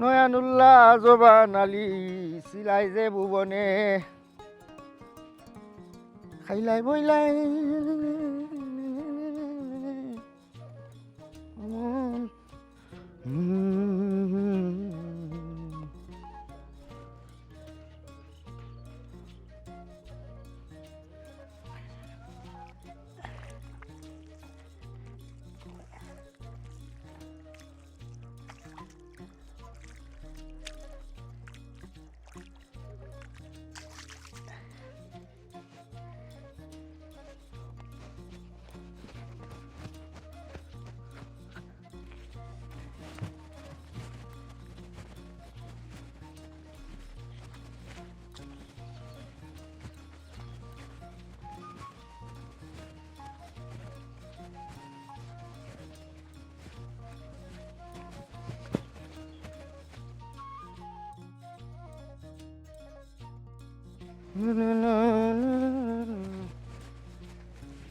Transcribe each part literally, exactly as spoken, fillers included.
নয়ানুল্লাহ জবান আলী, সিলাই যে ভুবনে, খাইলাই বইলাই।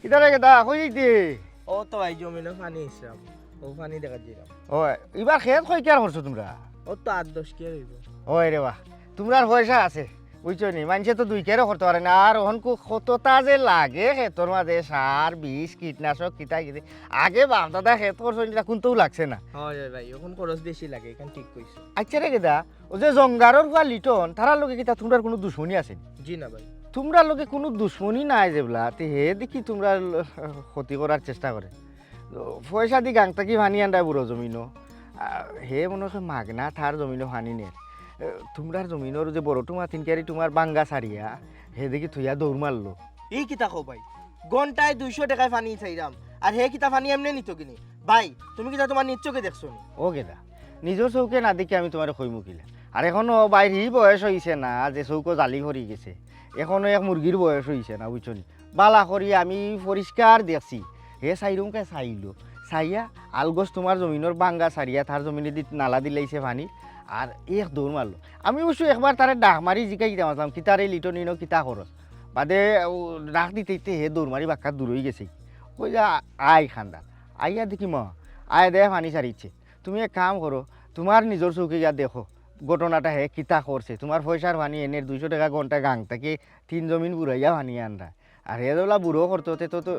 কিতারে গেদা, কই যাইতে? ও তো ভাই, জমিনো পানি ইসরাম, ও পানি দেখাত যাইরাম। ও, ইবার খেত কয় কিয়ার করছো তুমরা? ও তো আট দশ কিয়ার অইবো। ওই রে বাহ, তুমরার পয়সা আছে, বুঝছো নি? মানষে তো দুই কিয়ারও করতে পারে না। আর অখন কু-, কততা যে লাগে খেতর মাঝে সার, বিষ, কীটনাশক, কিতা কিতি। আগে বাপ দাদা খেত করছো, ইটা কুনতাউ লাগছে না। হয়, হয় ভাই, অখন খরচ বেশি লাগে, ইখান ঠিক কইছো। আচ্ছা রে গেদা, অউ যে জঙ্গারর পুয়া লিটন, তারার লগে কিতা তুমরার কুনু দুশমনি আছে নি? জি না ভাই। তুমরার লগে কুনু দুশমনি নাই যেবলা, তে হে দেখি তুমরার ল-, ক্ষতি করার চেষ্টা করে। পয়সা দি গাং থাকি পানি আনরায় বুড়ো জমিনো। আ, হে মনো কয় মাগনা তার জমিনো পানি নের। এ, তুমরার জমিনর যে বড় টুমা তিন কিয়ারি টুমার বাঙ্গা ছাড়িয়া, হে দেখি থইয়া দৌড় মারলো। ই কিতা কও ভাই? ঘন্টায় দুইশো টেকায় পানি চাইরাম, আর হে কিতা পানি এমনে নিতো কিনি? ভাই, তুমি কিতা তুমার নিজ চউখে দেখছো নি? ও গেদা, নিজর চউখে না দেখি আমি তুমারে কইমু কিলা? আর অখনো ভাইর হি বয়স অইছে না যে চউখো জালি পড়ি গেছে, অখনো এক মুরগির বয়স অইছে না, বুঝছো নি? বালা করি আমি পরিষ্কার দেখছি, হে চাইরুমকে চাইলো, চাইয়া আলগোছ তুমার জমিনর বাঙ্গা ছাড়িয়া তার জমিনেদি নালা দিলাইছে পানি, আর এক দৌড় মারলো। আমি অবশ্য একবার তারে ডাক মারি জিকাই দিতাম আসলাম, "কিতা রে লিটন, ইনো কিতা করস?" বাদে ও ডাক দিতে দিতে হে দৌড় মারি বাক্কা দূর অই গেছে। কই যে, "আয় খান্দান।" আইয়া দেখি মা, আয় দে পানি ছাড়িছে। তুমি এক কাম করো, তুমার নিজর চউখে গিয়া দেখো ঘটনাটা হে কিতা করছে। তুমার পয়সার পানি এনে দুইশো টেকা ঘন্টা গাং থাকি তিন জমিন বুড়াইয়া পানি আনরা। আর হে যেবলা বুড়ো করতো, তে তো, তো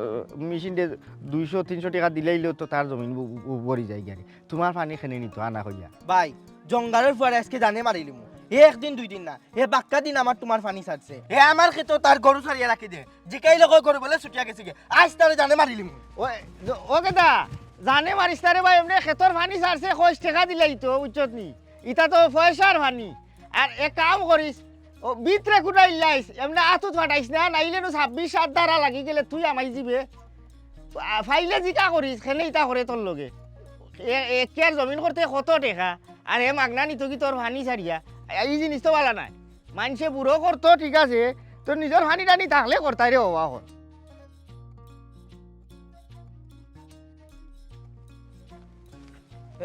মেশিন দে দুইশো তিনশো টেকা দিলাইলেও তো তার জমিন বু-, বু-, ভরি যায়গি। তুমার পানি কেনে নিতো আনা কইয়া? ভাই, জঙ্গারর পুয়ারে আইজকে জানে মারিলিমু। হে একদিন দুই দিন না, হে বাক্কা দিন আমার তুমার পানি ছাড়ছে। হে আমার খেতো তার গরু ছাড়িয়া রাখি দে। জিকাইলে কয় গরু বলে ছুটিয়া গেছেগি। আইজ তারে জানে মারিলিমু। ও, ও গেদা, জানে মারিস না রে ভাই, এমনে খেতর পানি ছাড়ছে, কইছ টেকা দিলাইতো, বুঝছত নি? ইতা তো পয়সার পানি। আর এক কাম করিস, ও ভিতরে কুটাইলাইস, এমনে আতুত ফাটাইস না, নাইলে নু ছাব্বিশ সাত ধারা লাগি গেলে তুই আমাই যিবে। আ, পাইলে জিকা করিস, কেনে ইতা করে তোর লগে। এ, এক কিয়ার জমিন করতে কত টেকা, আর হে মাগনা নিতো কি তোর পানি ছাড়িয়া? এ, ই জিনিস তো বালা নায়। মানষে বুড়ো করতো ঠিক আছে, তোর নিজর পানি টানি থাকলে করতায় রে বাবা অখন।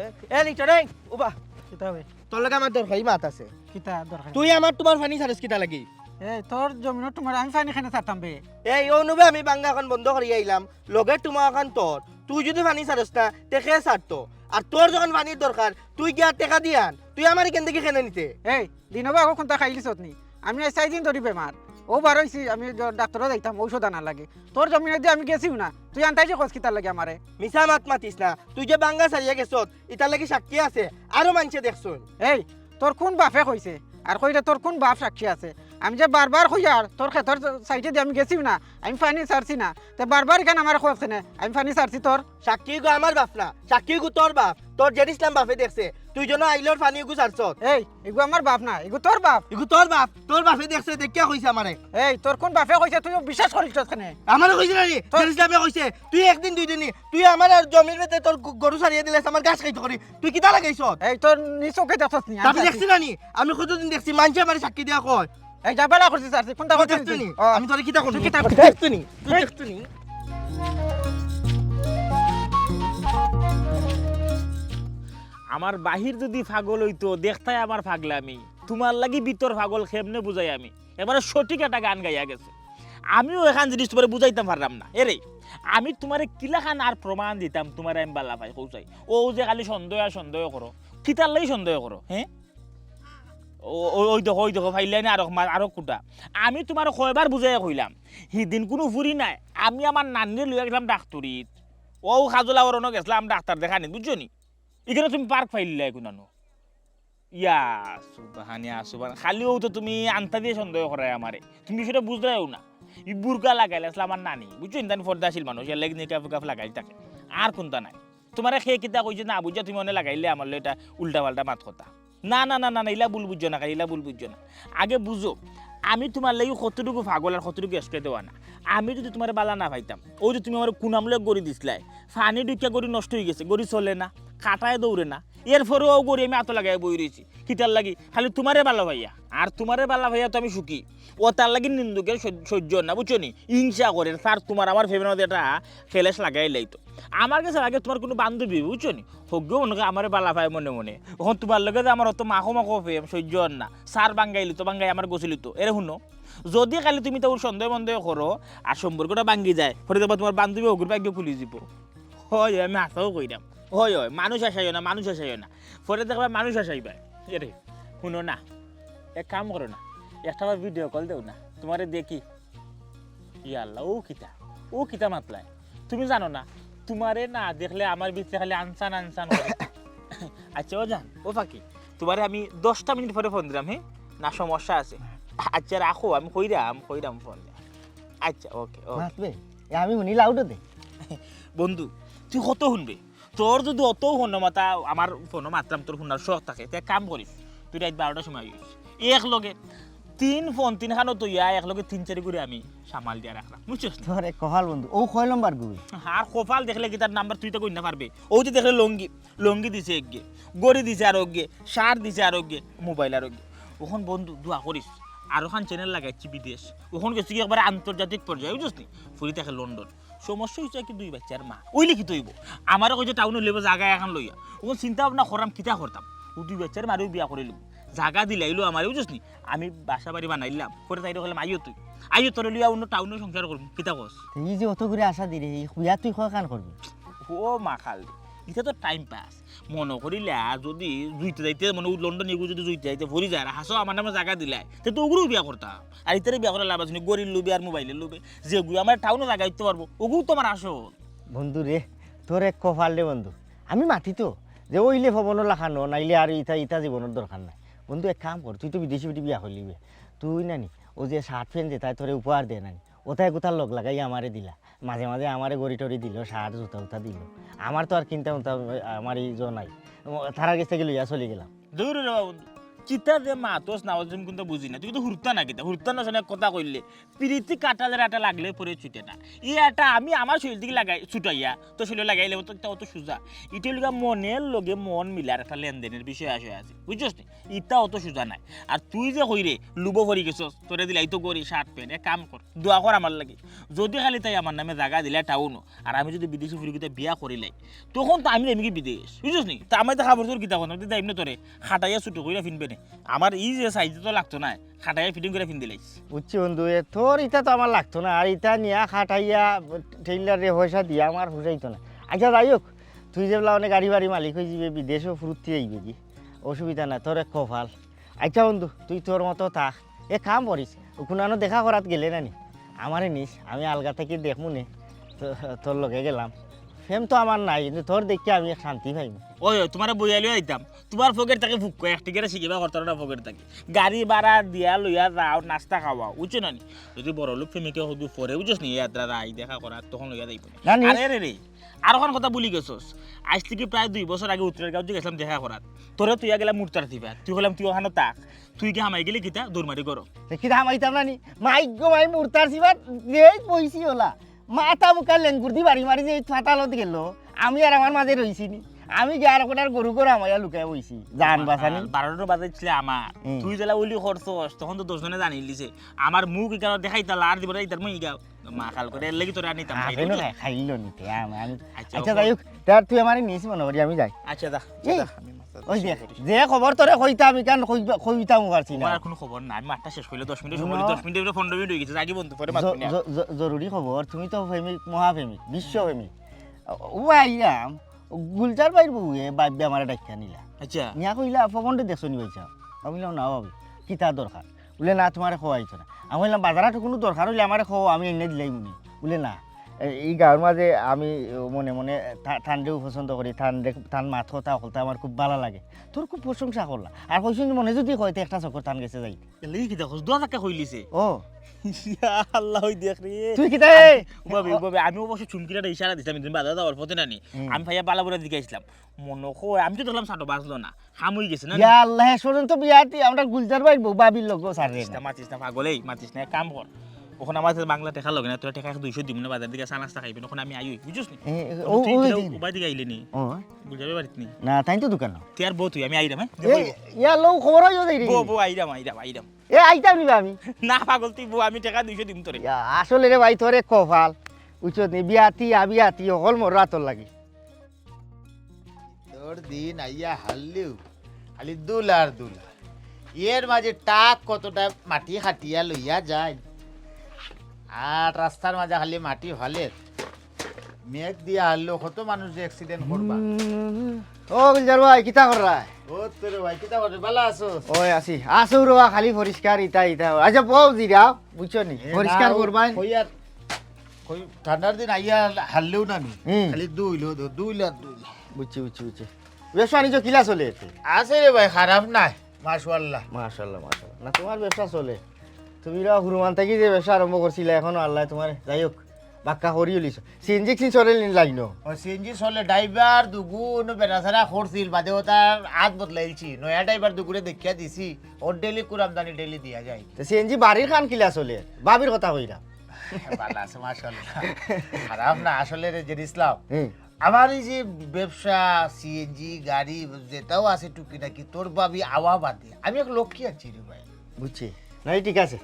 এ, এ, লিটন, এই, উবা। কিতা বে? তোর লগে আমার দরকারি মাত আছে। কিতা দরকার? তুই আমার তুমার পানি ছাড়স কিতা লাগি? এই, তোর জমিনো তুমার আমি পানি কেনে ছাড়তাম বে? এই, অনুবে আমি বাঙ্গা অখান বন্ধ করি আইলাম, লগে তুমা অখান তোর। তুই যুদি পানি ছাড়স না, তে কে ছাড়তো? আর তোর যখন পানির দরকার, তুই গিয়া টেকা দি আন। তুই আমার ইখান থাকি কেনে নিতে? এই, দিনবা আগো কুনতা খাইলিছত নি? আমি আইজ চাইর দিন ধরি বেমার। অউ বার অইছি, আমি ড-, ডাক্তরো যাইতাম, ঔষধ আনার লাগি। তোর জমিনেদি আমি গেছিউ না, তুই আনতায় যে কস কিতার লাগি আমারে? মিছা মাত মাতিস না, তুই যে বাঙ্গা ছাড়িয়া গেছত, ইতার লাগি সাক্ষী আছে, আরো মানষে দেখছইন। এই, তোর কুন বাপে কইছে? আর কইরে তোর কুন বাপ সাক্ষী আছে? আমি যে বারবার কইয়ার, তোর খেতর সাইডেদি আমি গেছিউ না, আমি পানি ছাড়ছি না, তে বারবার ইখান আমারে কস কেনে, আমি পানি ছাড়ছি তোর? সাক্ষী ইগু আমার বাপ না, সাক্ষী ইগু তোর বাপ। তোর জেড ইসলাম বাপে দেখছে, তুই যেন আইলর পানি ইগু ছাড়ছত। এই, ইগু আমার বাপ না, ইগু তোর বাপ। ইগু তোর বাপ, তোর বাপে দেখছে, দেখিয়া কইছে আমারে। এই, তোর কুন বাপে কইছে, তুই বিশ্বাস করিস কেনে? আমারে কইছে না রে, তোর জেড ইসলামে কইছে। তুই একদিন দুই দিন নি, তুই আমার আর জমির ভিতরে তোর গ-, গরু ছাড়িয়া দিলে আমার ঘাস খাইতো করি। তুই কিতা লাগাইছত? এই, তোর নিজ চউখে দেখছস নি? আমি আমি দেখছি না নি? আমি কতদিন দেখছি, মানষে আমারে সাক্ষী দিয়া কয়। এই যা বেলা করছিস আর তুই কোনটা তুই করছিস দেখতে তুই? নি? ও। আমি তোরে কিতা করবো? তুই কিতা তুই করছিস? দেখতে নি? তুই হ্যাঁ? দেখতে নি? আমার বাহির যুদি পাগল অইতো, দেখতায় আমার পাগলামি। তুমার লাগি ভিতর পাগল, কেমনে বুঝাই আমি? এবারে সঠিক একটা গান গাইয়া গেছে। আমিও এখান জিনিস তুমারে বুঝাইতাম পারলাম না। এরে, আমি তুমারে কিলাখান আর প্রমাণ দিতাম, তুমারে আমি বালা পাই, কও চাই। অউ যে খালি সন্দেহ আর সন্দেহ করো। কিতার লাগি সন্দেহ করো, হে? ও, ও, ওই দেখো, ওই দেখো, ফাইলাই না আরো মা-, আরো কুটা। আমি তুমারে কয়বার বুঝাইয়া কইলাম, হিদিন কুনু ফুরি নায়, আমি আমার নানিরে লইয়া গেছলাম ডাক্তরিত। অউ কাজলা অরনো গেছলাম ডাক্তার দেখানিত, বুঝছো নি? ইখানো তুমি পার্ক ফাইলাই কুনানো। ইয়া সুবহান, ইয়া সুবহান। খালি অউ তো তুমি আন্তাজিয়ে সন্দেহ করায় আমারে। তুমি বিষয়টা বুঝরায়ও না। ই বুরকা লাগাইল আছলা আমার নানি। বুঝছো নি? তাইন পর্দাশীল মানুষ, এর লাগি নিকাফ উকাফ লাগাইল থাকে। আর কুন্তা নাই। তুমারে কে কিতা কইছে না বুঝিয়া তুমি অনে লাগাইলে আমার লগে ইটা উল্টা পাল্টা মাত কথা। না, না, না, না, না, ইলা ভুল বুঝছো না, ইলা ভুল বুঝছো না। আগে বুঝো, আমি তুমার লাগি কতটুকু পাগল আর কতটুকু এশকে দেওয়ানা। আমি যুদি তুমারে বালা না পাইতাম, অউ যে তুমি আমারে কুনাম লইয়া গড়ি দিছলায়, পানি ঢুকিয়া গড়ি নষ্ট অইগেছে, গড়ি চলে না, কাটায় দৌড়ে না, এরপরেও অউ গড়ি আমি আতো লাগাইয়া বই রইছি। কিতার লাগি? খালি তুমারে বালা পাইয়া। আর তুমারে বালা পাইয়া তো আমি সুখী। অউ তার লাগি নিন্দুকের সহ্য, সহ্য অর না, বুঝছো নি? হিংসা করের, স্যার, তুমার আমার প্রেমর মাঝে একটা কেলেশ লাগাইলাইতো। আমার গেছে লাগে তুমার কুনু বান্ধবী, বুঝছো নি? হউক গো মনে করে আমারে বালা পায় মনে মনে। অখন তুমার লগে যে আমার অত মাখো মাখো প্রেম, সহ্য অর না। স্যার ভাঙ্গাইলিতো, ভাঙ্গাই আমার গোছাইলিতো। এরে হুনো, যুদি খালি তুমি তার সন্দেহ মন্দেহ করো, আর সম্পর্কটা ভাঙ্গি যায়, পরে দেখবা তুমার বান্ধবী হগুর ভাগ্য খুলি যিবো। অয়, অয়, আমি হাছাউ কইরাম। অয়, অয়, মানুষ হাছাইও না, মানুষ হাছাইও না। পরে দেখবা মানুষ হাছাইবায়। এরে, হুনো না, এক কাম করো না, একটা বার ভিডিও কল দেও না, তুমারে দেখি। ইয়া আল্লাহ, অউ কিতা? অউ কিতা মাতলায়? তুমি জানো না, তুমারে না দেখলে আমার ভিতরে খালি আনসান আনসান করে। আচ্ছা, ও জান, ও ফাকি, তুমারে আমি দশটা মিনিট পরে ফোন দিরাম, হে? না, সমস্যা আছে। আচ্ছা, রাখো, আমি কইরাম, কইরাম ফোন দিয়া। আচ্ছা, ওকে, ওকে। মাতবে? এ, আমি হুনি লাউডো দে। বন্ধু, তুই কত হুনবে? তোর যুদি অত হুনো মাতা, আমার ফোনো মাতরাম, তোর হুনার শখ থাকে, তে এক কাম করিস, তুই রাইত বারোটার সময় আইস। এক লগে তিন ফোন, তিনখানো তো ইয়া, এক লগে তিন চারি করি আমি সামাল দিয়া রাখরাম, বুঝছস? তোর এক কপাল বন্ধু, অউ কয় নম্বর গুই? আর কপাল দেখলে কিতার নাম্বার তুই তো কই না পারবে। অউ যে দেখলে লুঙ্গি, লুঙ্গি দিছে একগে, গড়ি দিছে আরো একগে, শার্ট দিছে আরো একগে, মোবাইল আরো একগে। অখন বন্ধু দোয়া করিস, আরোখান চ্যানেল লাগাইছি বিদেশ, অখন গেছে কি একবারে আন্তর্জাতিক পর্যায়ে, বুঝছস নি? ফুরি থাকে লন্ডন। সমস্যা অইছে কি দুই বাইচ্চার মা। অইলে কিতা অইবো? আমারে কইছে টাউনো লইবো জাগা এখান লইয়া। অখন চিন্তা ভাবনা কররাম কিতা করতাম। অউ দুই বাইচ্চার মারেউ বিয়া করিলিমু। জাগা দিলাইলো আমারে, বুঝছস নি? আমি বাসা বাড়ি বানাইলাম। পরে তাইরে কইলাম, "আইও তুই। আইও তোরে লইয়া অন্য টাউনো সংসার করমু।" কিতা কস? তে ই যে অত করি আশা দিরে, ই বিয়া তুই কয়খান করবি? ও মাখাল, ইটা তো টাইম পাস। মনো করিলা যুদি জুইতে যাইতে, মানে, অউ লন্ডন এগু যুদি জুইতে যাইতে পড়ি যায়, আর হাছাউ আমার নামে জাগা দিলায়, তে তো অগুরেউ বিয়া করতাম। আর ইতারে বিয়া করার লাভ আছে নি, গড়ির লোভে আর মোবাইলের লোভে। যেগুয়ে আমার টাউনো জাগা দিতে পারবো, অগুউ তো আমার আসল। বন্ধু রে, তোর এক কপাল রে বন্ধু। আমি মাতি তো, যে অইলে পবনর লাখান, নাইলে আর ইতা, ইতা জীবনর দরকার নাই। বন্ধু, এক কাম কর, তুই তো বিদেশি বেটি বিয়া করলিবে। তুই নানি, অউ যে শার্ট প্যান্ট যেতায় তোরে উপহার দেয় নানি, অতায় গুতার লগ লাগাই আমারে দিলা। মাঝে মাঝে আমারে গড়ি টড়ি দিল, শার্ট জুতা উতা দিল। আমার তো আর কিনতা উনতা আমার ই জো নাই। ও, তারার গেছ থাকি লইয়া চলি গেলাম। দূর রে বাবা বন্ধু, কিতা যে মাতস না, অউ যে কুন্তা বুঝি না। তুই তো হুরতা না কিতা, হুরতা না শোনে কথা কইলে, পিরিতি কাটালের আটা লাগলে পরে ছুটে না। ই আটা আমি আমার শরীর থাকি লাগাই, ছুটাইয়া, তোর শরীরে লাগাইলে অত, ইটা অত সুজা। ইটা অইলো গিয়া মনের লগে মন মিলার একটা লেনদেনের বিষয় আসে আছে, বুঝছস নি? ইটা অত সুজা নায়। আর তুই যে কইরে, লুবো পড়ি গেছস, তোরে দিলাই তো গড়ি, শার্ট প্যান্ট, এক কাম কর। দোয়া কর আমার লাগি। যুদি খালি তাই আমার নামে জাগা দিলা টাউনো, আর আমি যুদি বিদেশি ফুরিগুতা বিয়া করিলাই, তখন তো আমি যাইমুগি বিদেশ, বুঝছস নি? তা আমারে তো খাবার তোর কিতা কথা, আমি তো যাইমু না তোরে, খাটাইয়া ছুটো কইরা ফিনবে নে। আমার ই যে সাইজ তো লাগতো না, খাটাইয়া ফিটিং কইরা ফিন দিলাইস। বুঝছি বন্ধু, এ তোর ইতা তো আমার লাগতো না, আর ইতা নিয়া খাটাইয়া টেইলাররে পয়সা দিয়া আমার পুষাইতো না। আচ্ছা, যাই হোক, তুই যেবলা অনেক গাড়ি বাড়ি মালিক অইযিবে, বিদেশও ফুরুত্তি আইবেগি, অসুবিধা নাই, তোর এক কপাল। আচ্ছা বন্ধু, তুই তোর মতো থাক। এক কাম করিস, কুনানো দেখা করাত গেলে না নি, আমারে নিস, আমি আলগা থাকি দেখমু নে, তো-, তোর লগে গেলাম। প্রেম তো আমার নাই, কিন্তু তোর দেখিয়া আমি এক শান্তি পাইমু। ওই, ওই, তুমারে বইয়া লইয়া আইতাম, তুমার পকেট থাকি ফুক কয়, এক টিকারে শিখিবা করতাম না পকেট থাকি। গাড়ি ভাড়া দিয়া লইয়া যাও, নাস্তা খাওয়াও, বুঝছো না নি? যুদি বড় লোক প্রেমিকে হুদু পরে, বুঝছস নি, এই আদ্রা রাই দেখা করাত, তখন লইয়া যাইবো না নি। আরে রে রে, আর অখান কথা ভুলি গেছস, আইজ থাকি প্রায় দুই বছর আগে উত্তরের গাঁওত গেছলাম দেখা করাত, তোরে থইয়া গেলাম মুরতার দিবার, তুই কইলাম তুই অখানো থাক, তুই কিতা হামাই গেলে কিতা দৌড় মারি করো? তে কিতা হামাইতাম না নি? মাই গো মাই, মুরতার সিবার যেই বইছি ওলা, মাথা মুখা লেঙ্গুর দি বাড়ি মারি যে এই ফাটালত গেল, আমি আর আমার মাঝে রইছি নি। আমি গিয়া আর কোটার গরু গরু আমাইয়া লুকাই বইছি, জান বাঁচানি। বারোটা বাজাইছিলে আমার, হুম। তুই যেলা উলি করছস, তখন তো দশ জনে জানিলিছে। আমার মুখ ইকানো দেখাইতালা, আর দিবটা ইতার মুখ ইগা। মা খাল করে, এর লাগি তোরে আনিতাম, আ, খাইলি কেন তো? খাই-, খাইল নিতে, আম-, আমি, আচ্ছা, আচ্ছা, ওকে। যাই হোক, তে আর তুই আমারে নিস মনে করি, আমি যাই। আচ্ছা, যা, এই, যা, আমি মাথা ওই দুষ দেখ, করিস। যে খবর তোরে কইতাম, ইখান কইবা-, কইতাম পারছি না। আর কোনো খবর নাই, আমি মাতটা শেষ করিলে দশ মিনিট সময়, হুনো। দশ মিনিট, পনেরো মিনিট অই গেছে, যাগি বন্ধু, পরে মাতবো জ-, না। জ-, জ-, জরুরি খবর, তুমি তো প্রেমিক, মহাপ্রেমিক, বিশ্বপ্রেমিক। ও আইরাম, গুলজার ভাইর বউয়ে বাইব্যে আমারে ডাকিয়া নিলা। আচ্ছা। নিয়া কইলা, "পবনরে দেখছো নি ভাইসাব?" আমি কইলাম, "না ভাবি, কিতা দরকার?" বুলে, "না, তুমারে কওয়া অইতো না।" আমি কইলাম, "বাজার হাটো কুনু দরকার অইলে আমারে কও, আমি আইন্না দিলাইমুনে।" বুলে, "না, এ-, ই গাউর মাজে আমি মনে মনে তা-, তানরেউ পছন্দ করি, তানরে, তান মাত-কথা হকলতা আমার খুব ভালা লাগে।" তোর খুব প্রশংসা করলা। আর কইছইন মনে যুদি কয়, তে একটা চক্কর তান গেছে যাই। এর লাগি কিতা কস? দুয়া ধাক্কা কইলিছে। ও। ইয়া আল্লাহ, ওই দেখ রে। তুই কিতা, এ? উবাবে, উবাবে, আমি অবশ্য চুমকিরে ইশারা দিছলাম, তুমি বাজার যাওয়ার পথে নানি। হুম। আমি ভাইয়া বালা বুরা জিগাইছলাম। মনো কয়, আমি তো দেখলাম চাটো বাজলো না। কাম অই গেছে না? ইয়া আল্লাহ, হে শোনেন তো বিয়াতি, আমরা গুলজার ভাইর বউ, ভাবির লগে সারে মাতিস না, না। মাতিস না, পাগল, এই মাতিস না, এক কাম কর। অখন আমার কাছে বাংলা টেকা লগে না, তোরে টেকা দুইশো দিমু না, বাজার থাকি চা নাস্তা খাইবি, অখন আমি আই অই, বুঝছস নি? এ, এ, ও, ও, তুই ওই কিতা দিন। উবাই দিকে আইলে নি? ও। গুলজার ভাই বাড়িত নি? না, তাই তো দোকানো। তে আর বউ তুই, আমি আইরাম, হ্যাঁ? এ, ইয়া লও, খবর অইও যাইরে। বউ, বউ, আইরাম, আইরাম, আইরাম। এ, আইতাম নিবা আমি। না, পাগল, তুই বউ, আমি টেকা দুইশো দিমু তোরে। ইয়া, আসলে রে ভাই, তোরে কপাল। উচত নি, বিয়াতি, আবিয়াতি, হকল মোর রাতর লাগি। তোর দিন আইয়া হারলেও খালি দুল আর দুল। এর মাজে টাক কতটা মাটি কাটিয়া লইয়া যায়, আর রাস্তার মাজে খালি মাটি ফালের। মেঘ দিয়া হারলেও কত মানুষ যে accident করবা। ও গুলজার ভাই, কিতা কররায়? ও তোরে ভাই, কিতা কররে? বালা আছো? ওই আছি। আছো রোয়া, খালি পরিষ্কার ইতা ইতা। আচ্ছা, বউ জিরাও, বুঝছো নি? এ, পরিষ্কার না, ও করবায়। কই আর, কই ঠান্ডার দিন আইয়া হারলেও না নি। হুম। খালি দুইল, দু-, দুইল আর দুইল। বুঝছি, বুঝছি, বুঝছি। ব্যবসা বাণিজ্য কিলা চলে এতে? আছে রে ভাই, খারাপ নায়, মাশাআল্লাহ। মাশাআল্লাহ, মাশাআল্লাহ। না, তুমার ব্যবসা চলে। তুমি রা হুরুমান থাকি যে ব্যবসা আরম্ভ করছিলা, এখনো আল্লাহ তুমার, যাই হোক, বাক্কা করিও লিছো। সিএনজি কি চলে নি লাইনো? ও সিএনজি চলে, ড্রাইভার দুগু অনো বেড়াছেড়া করছিল, বাদে অতার আত বদলাইলছি। নয়া ড্রাইভার দুগুরে দেখিয়া দিছি, ওর ডেইলি কুরামদানি ডেইলি দিয়া যায়। তো সিএনজি বাড়ির খান কিলা চলে? ভাবির কথা কইরা। বালা আছে, মাশাআল্লাহ। খারাপ না, আসলে রে জেড ইসলাম। হুম। আমার এই যে ব্যবসা, সিএনজি, গাড়ি, যেটাও আছে টুকিটাকি, তোর ভাবি আওয়া বাদে, আমি এক লক্ষ্মী আছি রে ভাই। বুঝছি। না, এই ঠিক আছে।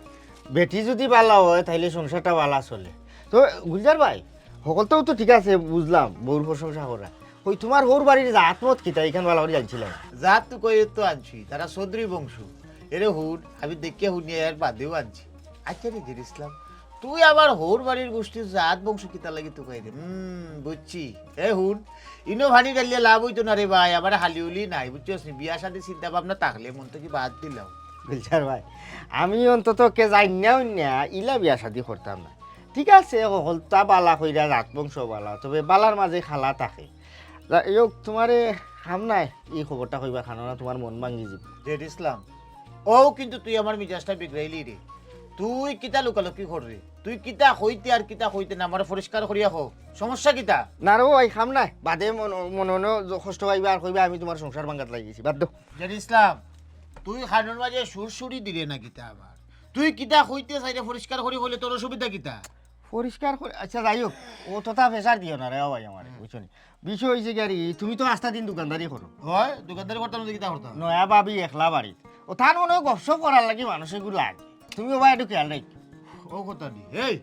বেটি যদি বালা হয়, তাইলে সংসারটা বালা চলে। তো গুলজার ভাই, হকলতাউ তো ঠিক আছে, বুঝলাম, বউর প্রশংসা করা। ওই তুমার হউর বাড়ির জাত মত কিতা, ইখান বালা করি জানছিলাম। জাত তো কই তো আনছি, তারা চৌধুরী বংশ। এরে হুন, আমি দেখিয়া হুনিয়া এর বাদেও আনছি। আচ্ছা রে জেড ইসলাম, তুই আবার হউর বাড়ির গোষ্ঠীর জাত বংশ কিতা লাগি তুকাইরে? হুম, বুঝছি। এ হুন, ইনো পানি ঢালিয়া লাভ অইতো না রে ভাই, আবার হালি উলি নাই, বুঝছস নি? বিয়া শাদি চিন্তা ভাবনা থাকলে মন থাকি বাদ দিলাম। গুলজার ভাই, আমি অন্তত কে যাই না অইন্যা, ইলা বিয়া শাদি করতাম না। ঠিক আছে, হকলতা বালা কইরা, জাত বংশ বালা, তবে বালার মাজে খালা থাকে। যাই হোক, তুমারে কাম নাই, ই খবরটা কইবার কারণে তুমার মন ভাঙ্গি যিবো। জেড ইসলাম, ও কিন্তু তুই আমার মিজাজটা বিগড়াইলি রে। তুই কিতা লুকালুকি কররে? তুই কিতা কইতে আর কিতা কইতে না, আমারে পরিষ্কার করিয়া ক। সমস্যা কিতা? না রে ভাই, কাম নাই। বাদে মন-, মনে মনে য-, কষ্ট পাইবা আর কইবা আমি তুমার সংসার ভাঙ্গাত লাগি গেছি। বাদ দেও। জেড ইসলাম, তুই কানর মাজে সুরসুরি দিরে না কিতা আবার? তুই কিতা কইতে চাইরে পরিষ্কার করি কইলে তোর অসুবিধা কিতা? পরিষ্কার করি, আচ্ছা যাই হোক, অততা pressure দিও না রে ভাই আমারে, বুঝছো নি? বিষয় অইছে কি আর ই, তুমি তো আস্তা দিন দোকানদারি করো। অয়, দোকানদারি করতাম না, কিতা করতাম? নয়া ভাবি একলা বাড়িত। ও তার মনে অয় গপসপ করার লাগি মানুষ এগু লাগে। তুমি ও ভাই একটু খেয়াল রাখো। ও কথা নি। এই,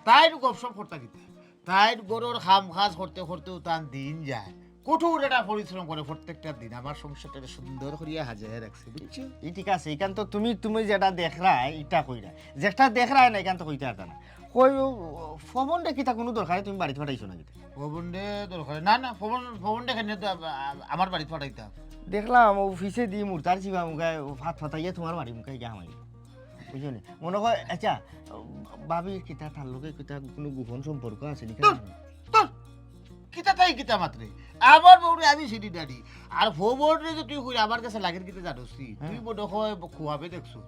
তাইর গপসপ করতা কিতা? তাইর ঘরর কাম কাজ করতে করতেউ তান দিন যায়। কঠোর একটা পরিশ্রম করে প্রত্যেকটা দিন আমার সংসারটারে সুন্দর করিয়া হাজাইয়া রাখছে, বুঝছো? ই ঠিক আছে, ইখান তো তুমি, তুমি যেটা দেখরায়, ইটা কইরায়। যেটা দেখরায় না, ইখান তো কইতে পারতা না। কই ও, ও, পবনরে কিতা কুনু দরকারে তুমি বাড়িত পাঠাইছো না কিতা? পবনরে দরকারে? না, না, পবন, পবনরে কেনে তো আ-, আ-, আমার বাড়িত পাঠাইতাম? দেখলাম অফিসেদি মুরতার চিবা মুখায়, ও ফাত ফাতাইয়া তুমার বাড়ি মুখায় গিয়া হামাই। বুঝছো নি? মনে কয়, আচ্ছা, ভাবির কিতা, তার লগে কিতা কুনু গোপন সম্পর্ক আছে নি? ধুর, ধুর, কিতা তাই কিতা মাতরে? আমার বউরে আমি চিনি না নি। আর পবনরে যে তুই কইরে আমার গেছে লাগের কিতা জানোস নি? হ্যাঁ। তুই মনে কয় ব-, খুয়াবে দেখছো।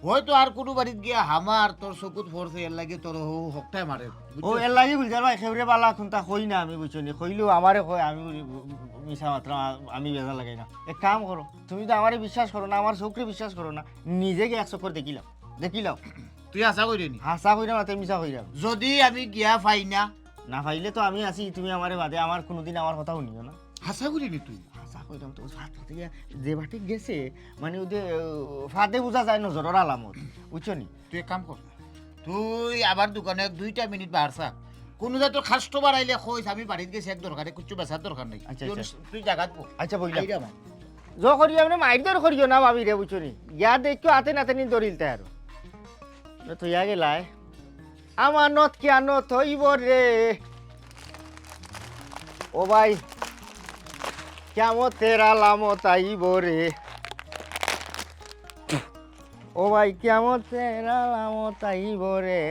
হয়তো আর কুনু বাড়িত গিয়া হামার তোর চকুত পড়ছে, এর লাগি তোর হউ হকটায় মারে, ও, বুঝছো? এর লাগি গুলজার ভাই, কেউরে বালা কুনতা কই না আমি, বুঝছো নি? কইলেও আমারে কয়, আমি মিছা মাতরাম, আ-, আমি বেজার লাগাই না। এক কাম করো, তুমি তো আমারে বিশ্বাস করো না, আমার চউখরে বিশ্বাস করো না, নিজে গিয়া এক চক্কর দেখিলাও, দেখিলাও। তুই হাছা কইরে নি? হাছা কইরাম, মাতে মিছা কইরাম। যদি আমি গিয়া পাই না? না পাইলে তো আমি আছি, তুমি আমারে বাদে, আমার কুনুদিন আমার কথা হুনিও না। হাছা কইরে নি তুই? হাছা কইরাম তো, ফাত ফাতে গিয়া যে বাটে গেছে, মানে ওদের, আহ, ফাদে বুঝা যায় নজরর আলামত, বুঝছো নি? তুই এক কাম কর, তুই আবার দোকানো এক দুইটা মিনিট বারছা। কুনু জাতর কাস্টমার আইলে কইস, আমি বাড়িত গেছি এক দরকারে, কিচ্ছু বেচার দরকার নাই। আচ্ছা, তুই আচ্ছা। তুই জাগাত বউ। আচ্ছা, বইলাম। আইরাম আমি। জো করিও, এমনে মাইর দর করিও না, ভাবিরে, বুঝছো নি? গিয়া দেখিও, আতে নাতে নি ধরিলতে আরো। এ থইয়া গেলায়। আমানত কিয়ানত অইবো রে। ও ভাই, কিয়ামতের আলামত আইবো রে। ও ভাই, কিয়ামতের আলামত আইবো রে।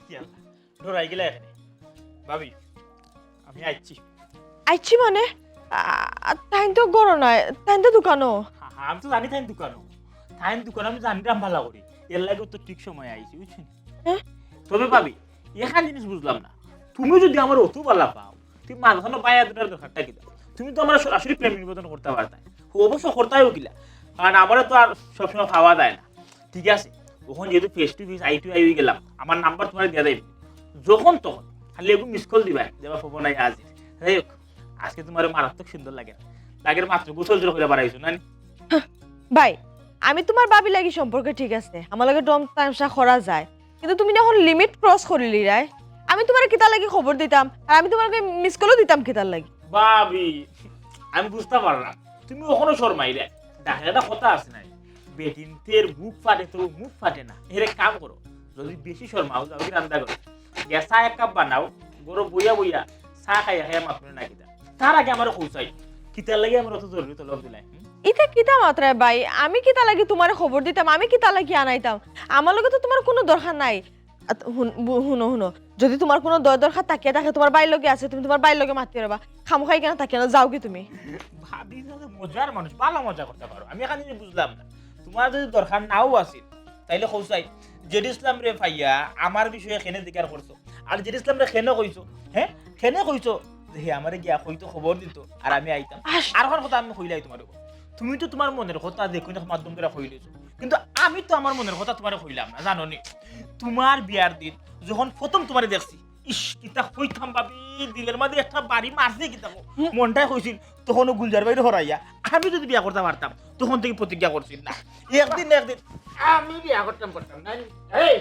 কি আল্লাহ, ডরাই গেলা এখানে। ভাবি, আমি আইছি। আইছি মানে? আ, তাইন তো ঘরো নাই, তাইন তো দোকানো। হ্যাঁ, হ্যাঁ, আমি তো জানি তাইন দোকানো। তাইন দোকানো আমি জানি রাম ভালা করি। এর লাগি তো ঠিক সময় আইছি, বুঝছেন? হ্যাঁ? তবে ভাবি, এখান জিনিস বুঝলাম না। তুমি যদি আমার অত ভালা পাও, তুমি মাঝখানে বাইয়া দুটার দরকারটা কিতা? তুমি তো আমার সরাসরি প্রেম নিবেদন করতে পারতায়। অবশ্য করতায়ও কিলা, কারণ আমারে তো আর সবসময় পাওয়া যায় না। ঠিক আছে, অখন যেহেতু face to face, eye to eye অই গেলাম, আমার নাম্বার তুমারে দিয়া দেই, যখন তখন খালি একটু মিস কল দিবায়, যেবা ফোন আই হাজির। যাই হোক, আজকে তুমারে মারাত্মক সুন্দর লাগে, লাগের মাত্র গোসল জোর করে বাড়াইছো না নি? ভাই, আমি তুমার ভাবি লাগি সম্পর্কে ঠিক আছে, আমার লগে ঢং তামাশা করা যায়, কিন্তু তুমি না অখন লিমিট ক্রস করিলিরায়। আমি তুমারে কিতার লাগি খবর দিতাম, আর আমি তুমারে মিস কলও দিতাম কিতার লাগি? ভাবি, আমি বুঝতাম পারলাম, তুমি অখনো শরমাইরায়। দেখো, একটা কথা আছে না, বেটিন্তর বুক ফাটে তো মুখ ফাটে না। এরে কাম করো, যদি বেশি শরমাও, যাওগি রান্দা করো, গিয়া চা এক কাপ বানাও, ঘরো বইয়া বইয়া চা খাইয়া খাইয়া মাতমুনে না কিতা। তার আগে আমারে কও চাই, কিতার লাগি আমারে অত জরুরি তলব দিলায়? হুম? ইতা কিতা মাতরায় ভাই? আমি কিতার লাগি তুমারে খবর দিতাম? আমি কিতার লাগি আনাইতাম? আমার লগে তো তুমার কুনু দরকার নাই। আত-, হুন-, বু-, হুনো, হুনো, যদি তুমার কুনু দয় দরকার থাকিয়া থাকে, তুমার ভাইর লগে আছে, তুমি তুমার ভাইর লগে মাতিও রেবা। খামোখাই কেনে থাকিও না, যাওগি তুমি। ভাবি তো মজার মানুষ, ভালা মজা করতা পারো। আমি এখান জিনিস বুঝলাম না, তুমার যদি দরকার নাও আছিল, তাইলে কও চাই, জেড ইসলামরে পাইয়া আমার বিষয়ে কেনে জিকার করছো, আর জেড ইসলামরে কেনে কইছো, হ্যাঁ, কেনে কইছো যে হে আমারে গিয়া কইতো, খবর দিতো, আর আমি আইতাম। আস- আর অখান কথা আমি কইলাই তুমারে, তুমি তো তুমার মনের কথা যে কুনু মাধ্যম করি কইলিছো, কিন্তু আমি তো আমার মনের কথা তুমারে কইলাম না, জানো নি? তুমার বিয়ার দিন যখন প্রথম তুমারে দেখছি, ইস, কিতা কইতাম ভাবি, দিলর মাঝে একটা বাড়ি মারছে কিতা কও। হুম। মনটায় কইছিল, তখনও গুলজার ভাইরে হরাইয়া আমি যদি বিয়া করতাম পারতাম, তখন থাকি প্রতিজ্ঞা করছি না, একদিন না একদিন আমি বিয়া করতাম, করতাম না। এই,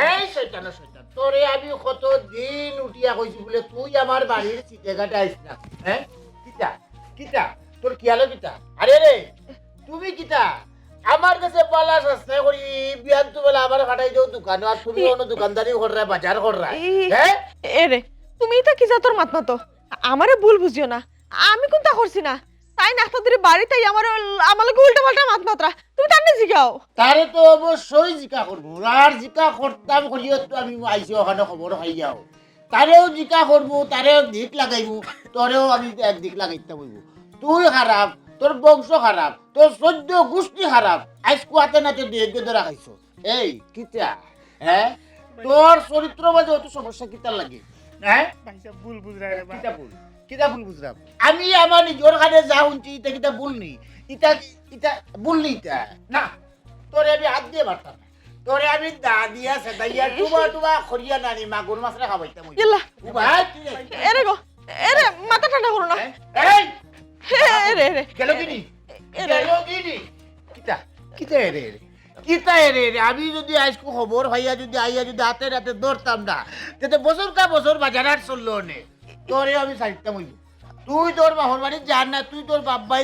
এই শয়তানের শয়তান, তোরে আমি কত দিন উঠিয়া কইছি বুলে তুই আমার বাড়ির চিঠেঘাটে আইস না, হ্যাঁ? কিতা? কিতা? তোর খিয়ালো কিতা? আরে রে, তুমি কিতা? আমার গেছে বালা সস্তা করি বিয়ান তো বেলা আমারে পাঠাই দেও দোকানো, আর তুমি অনো দোকানদারি কররায়, বাজার কররায়, হ্যাঁ? এরে, তুমি ইতা কি জাতর মাত মাতো? আমারে ভুল বুঝিও না, আমি কুন্তা করছি না। তাইন আখতা ধরি বাড়িত আইয়া আমারে, আমার লগে উল্টা পাল্টা মাত মাতরা, তুমি তানরে জিগাও। তারে তো অবশ্যই জিকা করমু, আর জিকা করতাম করিও তো আমি আইছি অখানো খবর পাইয়াও। তারেও জিকা করমু, তারেও দিক লাগাইমু, তোরেও আমি এক দিক লাগাইতাম অইবো। তুই খারাপ, তোর বংশ খারাপ, তোর চৌদ্দ গুষ্টি খারাপ, আইজ কুয়াতে নাতে দুই এক ধরা খাইছো। এই, কিতা? হ্যাঁ? তোর চরিত্র মাঝে অত সমস্যা কিতার লাগি? হ্যাঁ? ভাইসাব, ভুল বুঝরায় রে বা। কিতা ভুল? কিতা ভুল বুঝরাম? আমি আমার নিজর কানে যা হুনছি, ইতা কিতা ভুল নি? ইতা, ইতা ভুল নি ইতা? না, তোরে আমি আত দিয়া মারতাম না। তোরে আমি দা দিয়া সেদাইয়া টুবা টুবা করিয়া নানি মাগুর মাছরে খাবাইতাম অই। ইয়াল্লা। ও ভাই, তুই রে। এরে গো, এরে, মাথা ঠান্ডা করো না। এই! এরে, এরে। গেল কি নি? এরে। গেল কি নি? কিতা? কিতা এরে, এরে? কিতা এরে, এরে? আমি যদি আইজকু খবর পাইয়া যদি আইয়া যদি আতে নাতে ধরতাম না, তে তো বছর কা বছর বাজার হাট চললো অনে। তোরে আমি ছাড়িতাম অইবো। তুই তোর বাপর বাড়ি যার না, তুই তোর বাপ ভাই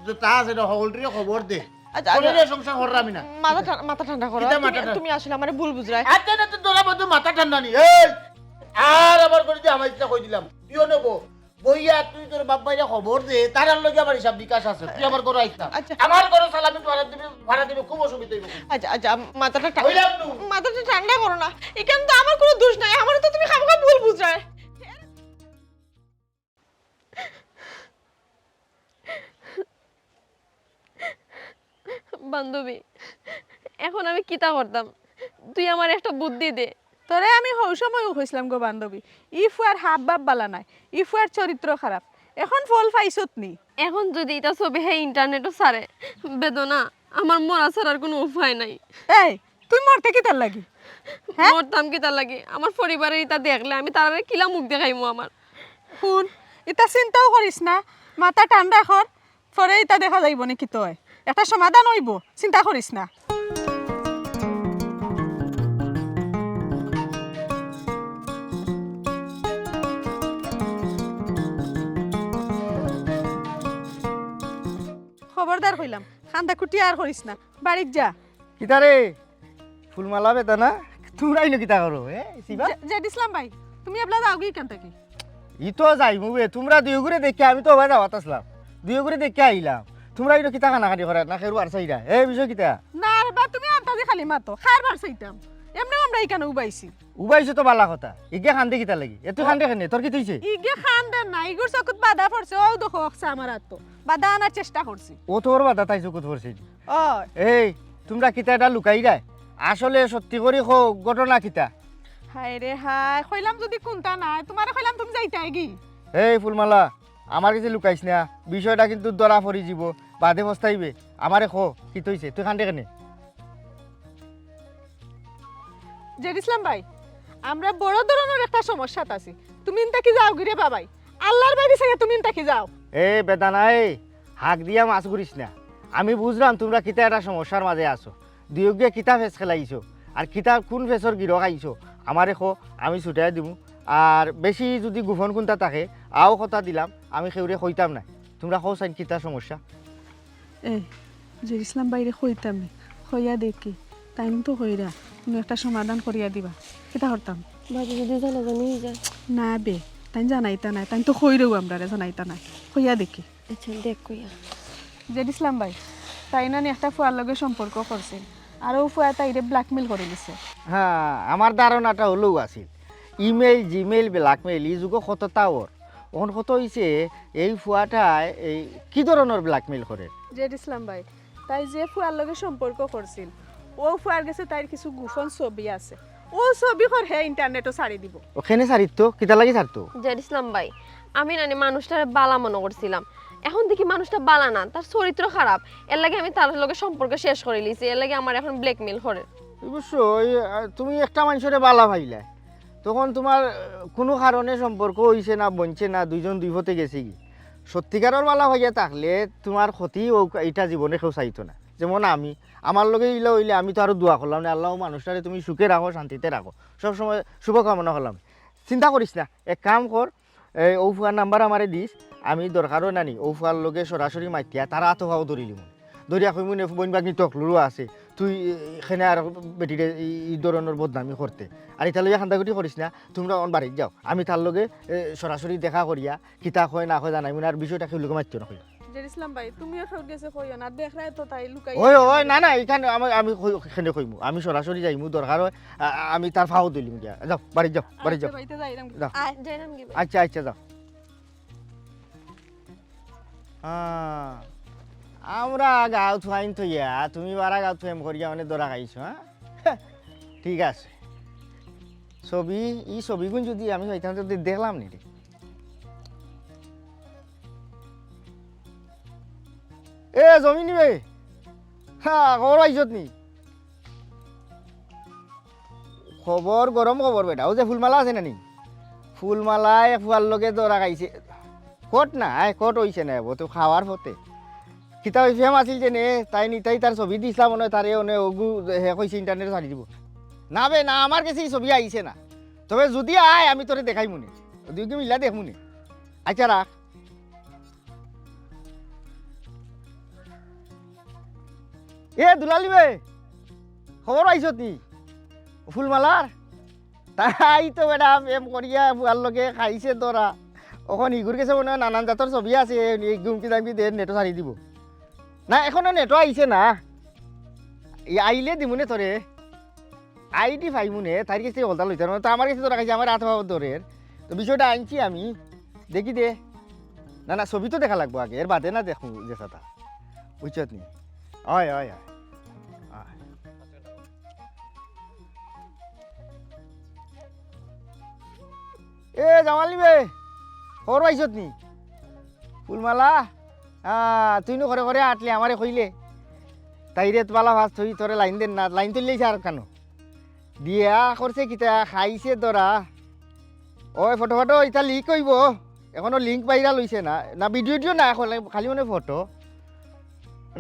যেতা আছে না, হকলটিরে খবর দে। আচ্ছা, আচ্ছা। তোরে সংসার কররাম আমি না। মাথা ঠা-, মাথা ঠান্ডা করো। কিতা মাথা তুমি, ঠান্ডা? তুমি আসলে আমারে ভুল বুঝরায়। আচ্ছা, না, তো তোরা বন্ধু মাথা ঠান্ডা নি। এই, আর আমার করে যে আমার ইচ্ছা কই দিলাম। তুইও নেবো। বইয়া তুই তোর বাপ ভাইরে খবর দে, তারার লগে আমার হিসাব নিকাশ আছে। তুই আমার ঘরো আইস না। আচ্ছা। আমার ঘরো সালামি ভাড়া দিবি, ভাড়া দিবি, খুব অসুবিধা অইবো। আচ্ছা, আচ্ছা, মাথাটা ঠা-, কইলাম তো। মাথাটা ঠান্ডা করো না। ইখান তো আমার কুনু দোষ নাই, আমারে তো তুমি খামোখা ভুল বুঝরায়। বান্ধবী, এখন আমি কিতা করতাম? তুই আমার একটা বুদ্ধি দে। তোরে আমি হউ সময়ও কইছলাম গো বান্ধবী, ই ফুয়ার হাব ভাব বালা নায়, ই ফুয়ার চরিত্র খারাপ। এখন ফল পাইছত নি? এখন যদি ইতা ছবি হে ইন্টারনেটও ছাড়ে, বেদনা, আমার মরা ছাড়ার কুনু উপায় নাই। এই, তুই মরতে কিতার লাগি? হ্যাঁ? মরতাম কিতার লাগি? আমার পরিবারে ইতা দেখলে আমি তারারে কিলা মুখ দেখাইমু আমার? হুন, ইতা চিন্তাও করিস না, মাথা ঠান্ডা কর, পরে ইতা দেখা যাইবো নি কিতা অয়। একটা সমাধান অইবো, চিন্তা করিস না। খবরদার কইলাম, কান্দাকুটি আর করিস না, বাড়িত যা। কিতা রে? ফুলমালা বেদনা, তুমরা ইনো কিতা করো, এ? শিবা? জে-, জেড ইসলাম ভাই, তুমি এবলা যাওগি ইখান থাকি? ই তো যাইমু বে, তুমরা দুইওগুরে দেখিয়া, আমি তো অবায় যাওয়াত আছলাম। দুইওগুরে দেখিয়া আইলাম। তুমরা ইনো কিতা কানাকানি করার, না খেরু আর চাইরা? এ বিষয় কিতা? না রে বা, তুমি আন্তাজি খালি মাতো, কার বার চাইতাম? এমনেও আমরা ইখানো উবাইছি। উবাইছো তো বালা কথা। ইগে কান্দে কিতা লাগি? এ তুই কান্দে কেনে? তোর কিতা অইছে? ইগে কান্দে না, ইগুর চকুত বাদা পড়ছে, অউ দেখো অকসা আমার আতো। বাদা আনার চেষ্টা করছি। ও তোর বাদা তাই চকুত পড়ছে নি? ও। এই, তুমরা কিতা এটা লুকাইরায়? আসলে সত্যি করি কও, ঘটনা কিতা? হায় রে হায়, কইলাম যদি কুন্তা নায়, তুমারে কইলাম তুমি যাইতায়গি। এই ফুলমালা, আমার গেছে লুকাইস না, বিষয়টা কিন্তু ধরা পড়ি যিবো, বাদে পস্তাইবে। আমারে ক, কিতা অইছে? তুই কান্দে কেনে? জেড ইসলাম ভাই, আমরা বড় ধরনর একটা সমস্যাত আছি। তুমি ইন থাকি যাওগি রে বাবাই। আল্লার বাড়ি চাইয়া তুমি ইন থাকি যাও। এ বেদানা, এ হাক দিয়া মাছ ঘুরিস না। আমি বুঝরাম তুমরা কিতা একটা সমস্যার মাঝে আছো। দুইওগুয়ে কিতা ফেস খেলাইছো, আর কিতা কুন ফেসর গিরক আইছো, আমারে ক, আমি ছুটাই দিমু। আর বেশি যুদি গোপন কুন্তা থাকে, আও কথা দিলাম, আমি কেউরে কইতাম নায়। তুমরা কও চাইন কিতা সমস্যা? এ, জেড ইসলাম ভাইরে কইতাম নি, কইয়া দেখি, তাইন তো কইরা, কুনু একটা সমাধান করিয়া দিবা, কিতা করতাম? বাদে যুদি জানাজানি অই যায়? না বে, তাইন জানাইতা নায়, তাইন তো কইরাউ আমরারে জানাইতা নায়, কইয়া দেখি। আচ্ছা, দেখ কইয়া। জেড ইসলাম ভাই, তাইন নানি একটা ফুয়ার লগে সম্পর্ক করছিল, আর অউ ফুয়ায় তাইরে blackmail করিলিছে। হ্যাঁ, আমার ধারণাটা অলাউ আছিল। Email, Gmail, blackmail, ই যুগো কততা অর। অখন কথা অইছে, এই ফুয়াটায় এই কি ধরনর blackmail করের? জেড ইসলাম ভাই, তাই যে ফুয়ার লগে সম্পর্ক করছিল, অউ ফুয়ার গেছে তাইর কিছু গোপন ছবি আছে। অউ ছবিকর হে ইন্টারনেটো ছাড়ি দিবো। অউ কেনে ছাড়িতো? কিতার লাগি ছাড়তো? জেড ইসলাম ভাই, আমি নানি মানুষটারে বালা মনো করছিলাম, এখন দেখি মানুষটা বালা না, তার চরিত্র খারাপ। এরলাগি আমি তার লগে সম্পর্ক শেষ করিলিছি, এরলাগি আমারে এখন blackmail করের। অবশ্য, এই, আহ, তুমি একটা মানষরে বালা পাইলায়, তখন তুমার, আহ, কুনু কারণে সম্পর্ক অইছে না, বনছে না, দুইজন দুই পথে গেছিগি। সত্যিকারর বালা পাইয়া থাকলে তুমার ক্ষতি অউক, ইটা জীবনে কেউ চাইতো না। যেমন আমি, আমার লগে ইলা অইলে আমি তো আরো দোয়া করলাম নে, "আল্লাহ, অউ মানুষটারে তুমি সুখে রাখো, শান্তিতে রাখো।" সব সময় শুভকামনা করলাম। চিন্তা করিস না, এক কাম কর, এই অউ ফুয়ার নাম্বার আমারে দিস, আমি দরকার অয় নানি, অউ ফুয়ার লগে সরাসরি মাতিয়া তার আতো পাও ধরিলিমু। ধরিয়া কইমু নে, বইন ভাগনি তকলুরও আছে, তুই, এ, কেনে আর বেটিরে ই, ই ধরনর বদনামি করতে। আর ইতা লইয়া কান্দাকুটি করিস না, তুমরা অখন বাড়িত যাও, আমি তার লগে, এ, সরাসরি দেখা করিয়া কিতা কয় না কয় জানাইমু না, আর বিষয়টা কেউর লগে মাতিও না কইও। জেড ইসলাম ভাই, তুমিও কেউর গেছে কইও না, দেখরায় তো তাই লুকাইয়া ওই, ওই, না, না, ইখান আমি, আমি কই-, কেনে কইমু, আমি সরাসরি যাইমু, দরকার অয়, আ-, আ-, আমি তার পাও ধরিলিমু গিয়া। যাও, বাড়িত যাও, বাড়িত আচ্ছা যাও। ভাই, তে যাইরাম গি। যাও। আ, যাইরাম গি ভাই। আচ্ছা, আচ্ছা, যাও। আ, আমরা গাঁও থুয়াইন থইয়া, তুমি বারা গাঁও থুয়াইম করিয়া মানে ধরা খাইছো, হ্যাঁ? ঠিক আছে। ছবি, ই ছবিগুন যুদি আমি পাইতাম, তে দেখলাম নি রে। এ, জমিন বে। হ্যাঁ, খবর পাইছত নি? খবর, গরম খবর বেটা। অউ যে ফুলমালা আছে না নি? ফুলমালায় ফুয়ার লগে ধরা খাইছে। কট না, আয়, কট অইছে না, অউ তো খাওয়ার পথে। কিতা অইছে, ফেম আছিল যে নে, তাইন ইতাই তার ছবি দিছলা মনে অয় তারে, অনে অগু হে কইছে ইন্টারনেটো ছাড়ি দিবো। না বে, না, আমার গেছে ই ছবি আইছে না। তবে যুদি আয়, আমি তোরে দেখাইমু নে। দুইওগু মিল্লা দেখমু নে। আচ্ছা, রাখ। এ দুলালি বে, খবর পাইছত নি ফুলমালার? তাই তো বেটা প্রেম করিয়া ফুয়ার লগে খাইছে ধরা। অখন ইগুর গেছে মনে অয় নানান জাতর ছবি আছে, এই হুমকি দামকি দের, নেটো ছাড়ি দিবো। না, এখনো নেটো আইছে না। ই আইলে দিমু নে তোরে। আইডি পাইমু নে, তাইর গেছে হকলতা লইতাম না। তো আমার গেছে ধরা খাইছে, আমার আতো পাও ধরের। তো বিষয়টা আনছি আমি। দেখি দে। না, না, ছবি তো দেখা লাগবো আগে, এর বাদে না দেখমু যে কথা। বুঝছত নি? অয়, অয়, অয়। অয়। এ জামালি বে, খবর পাইছত নি? ফুলমালা, আ, তুই নু ঘরে ঘরে আটলে আমারে কইলে। তাইরে তো বালা ফাস তুই তোরে লাইন দেন না, লাইন তুললেই আর কেন? বিয়া করছে কিতা, খাইছে ধরা। ওই ফটো ফটো ইটা লিক অইবো, এখনো লিংক ভাইরাল অইছে না, না ভিডিও টিডিও না, এখন খালি মানে ফটো।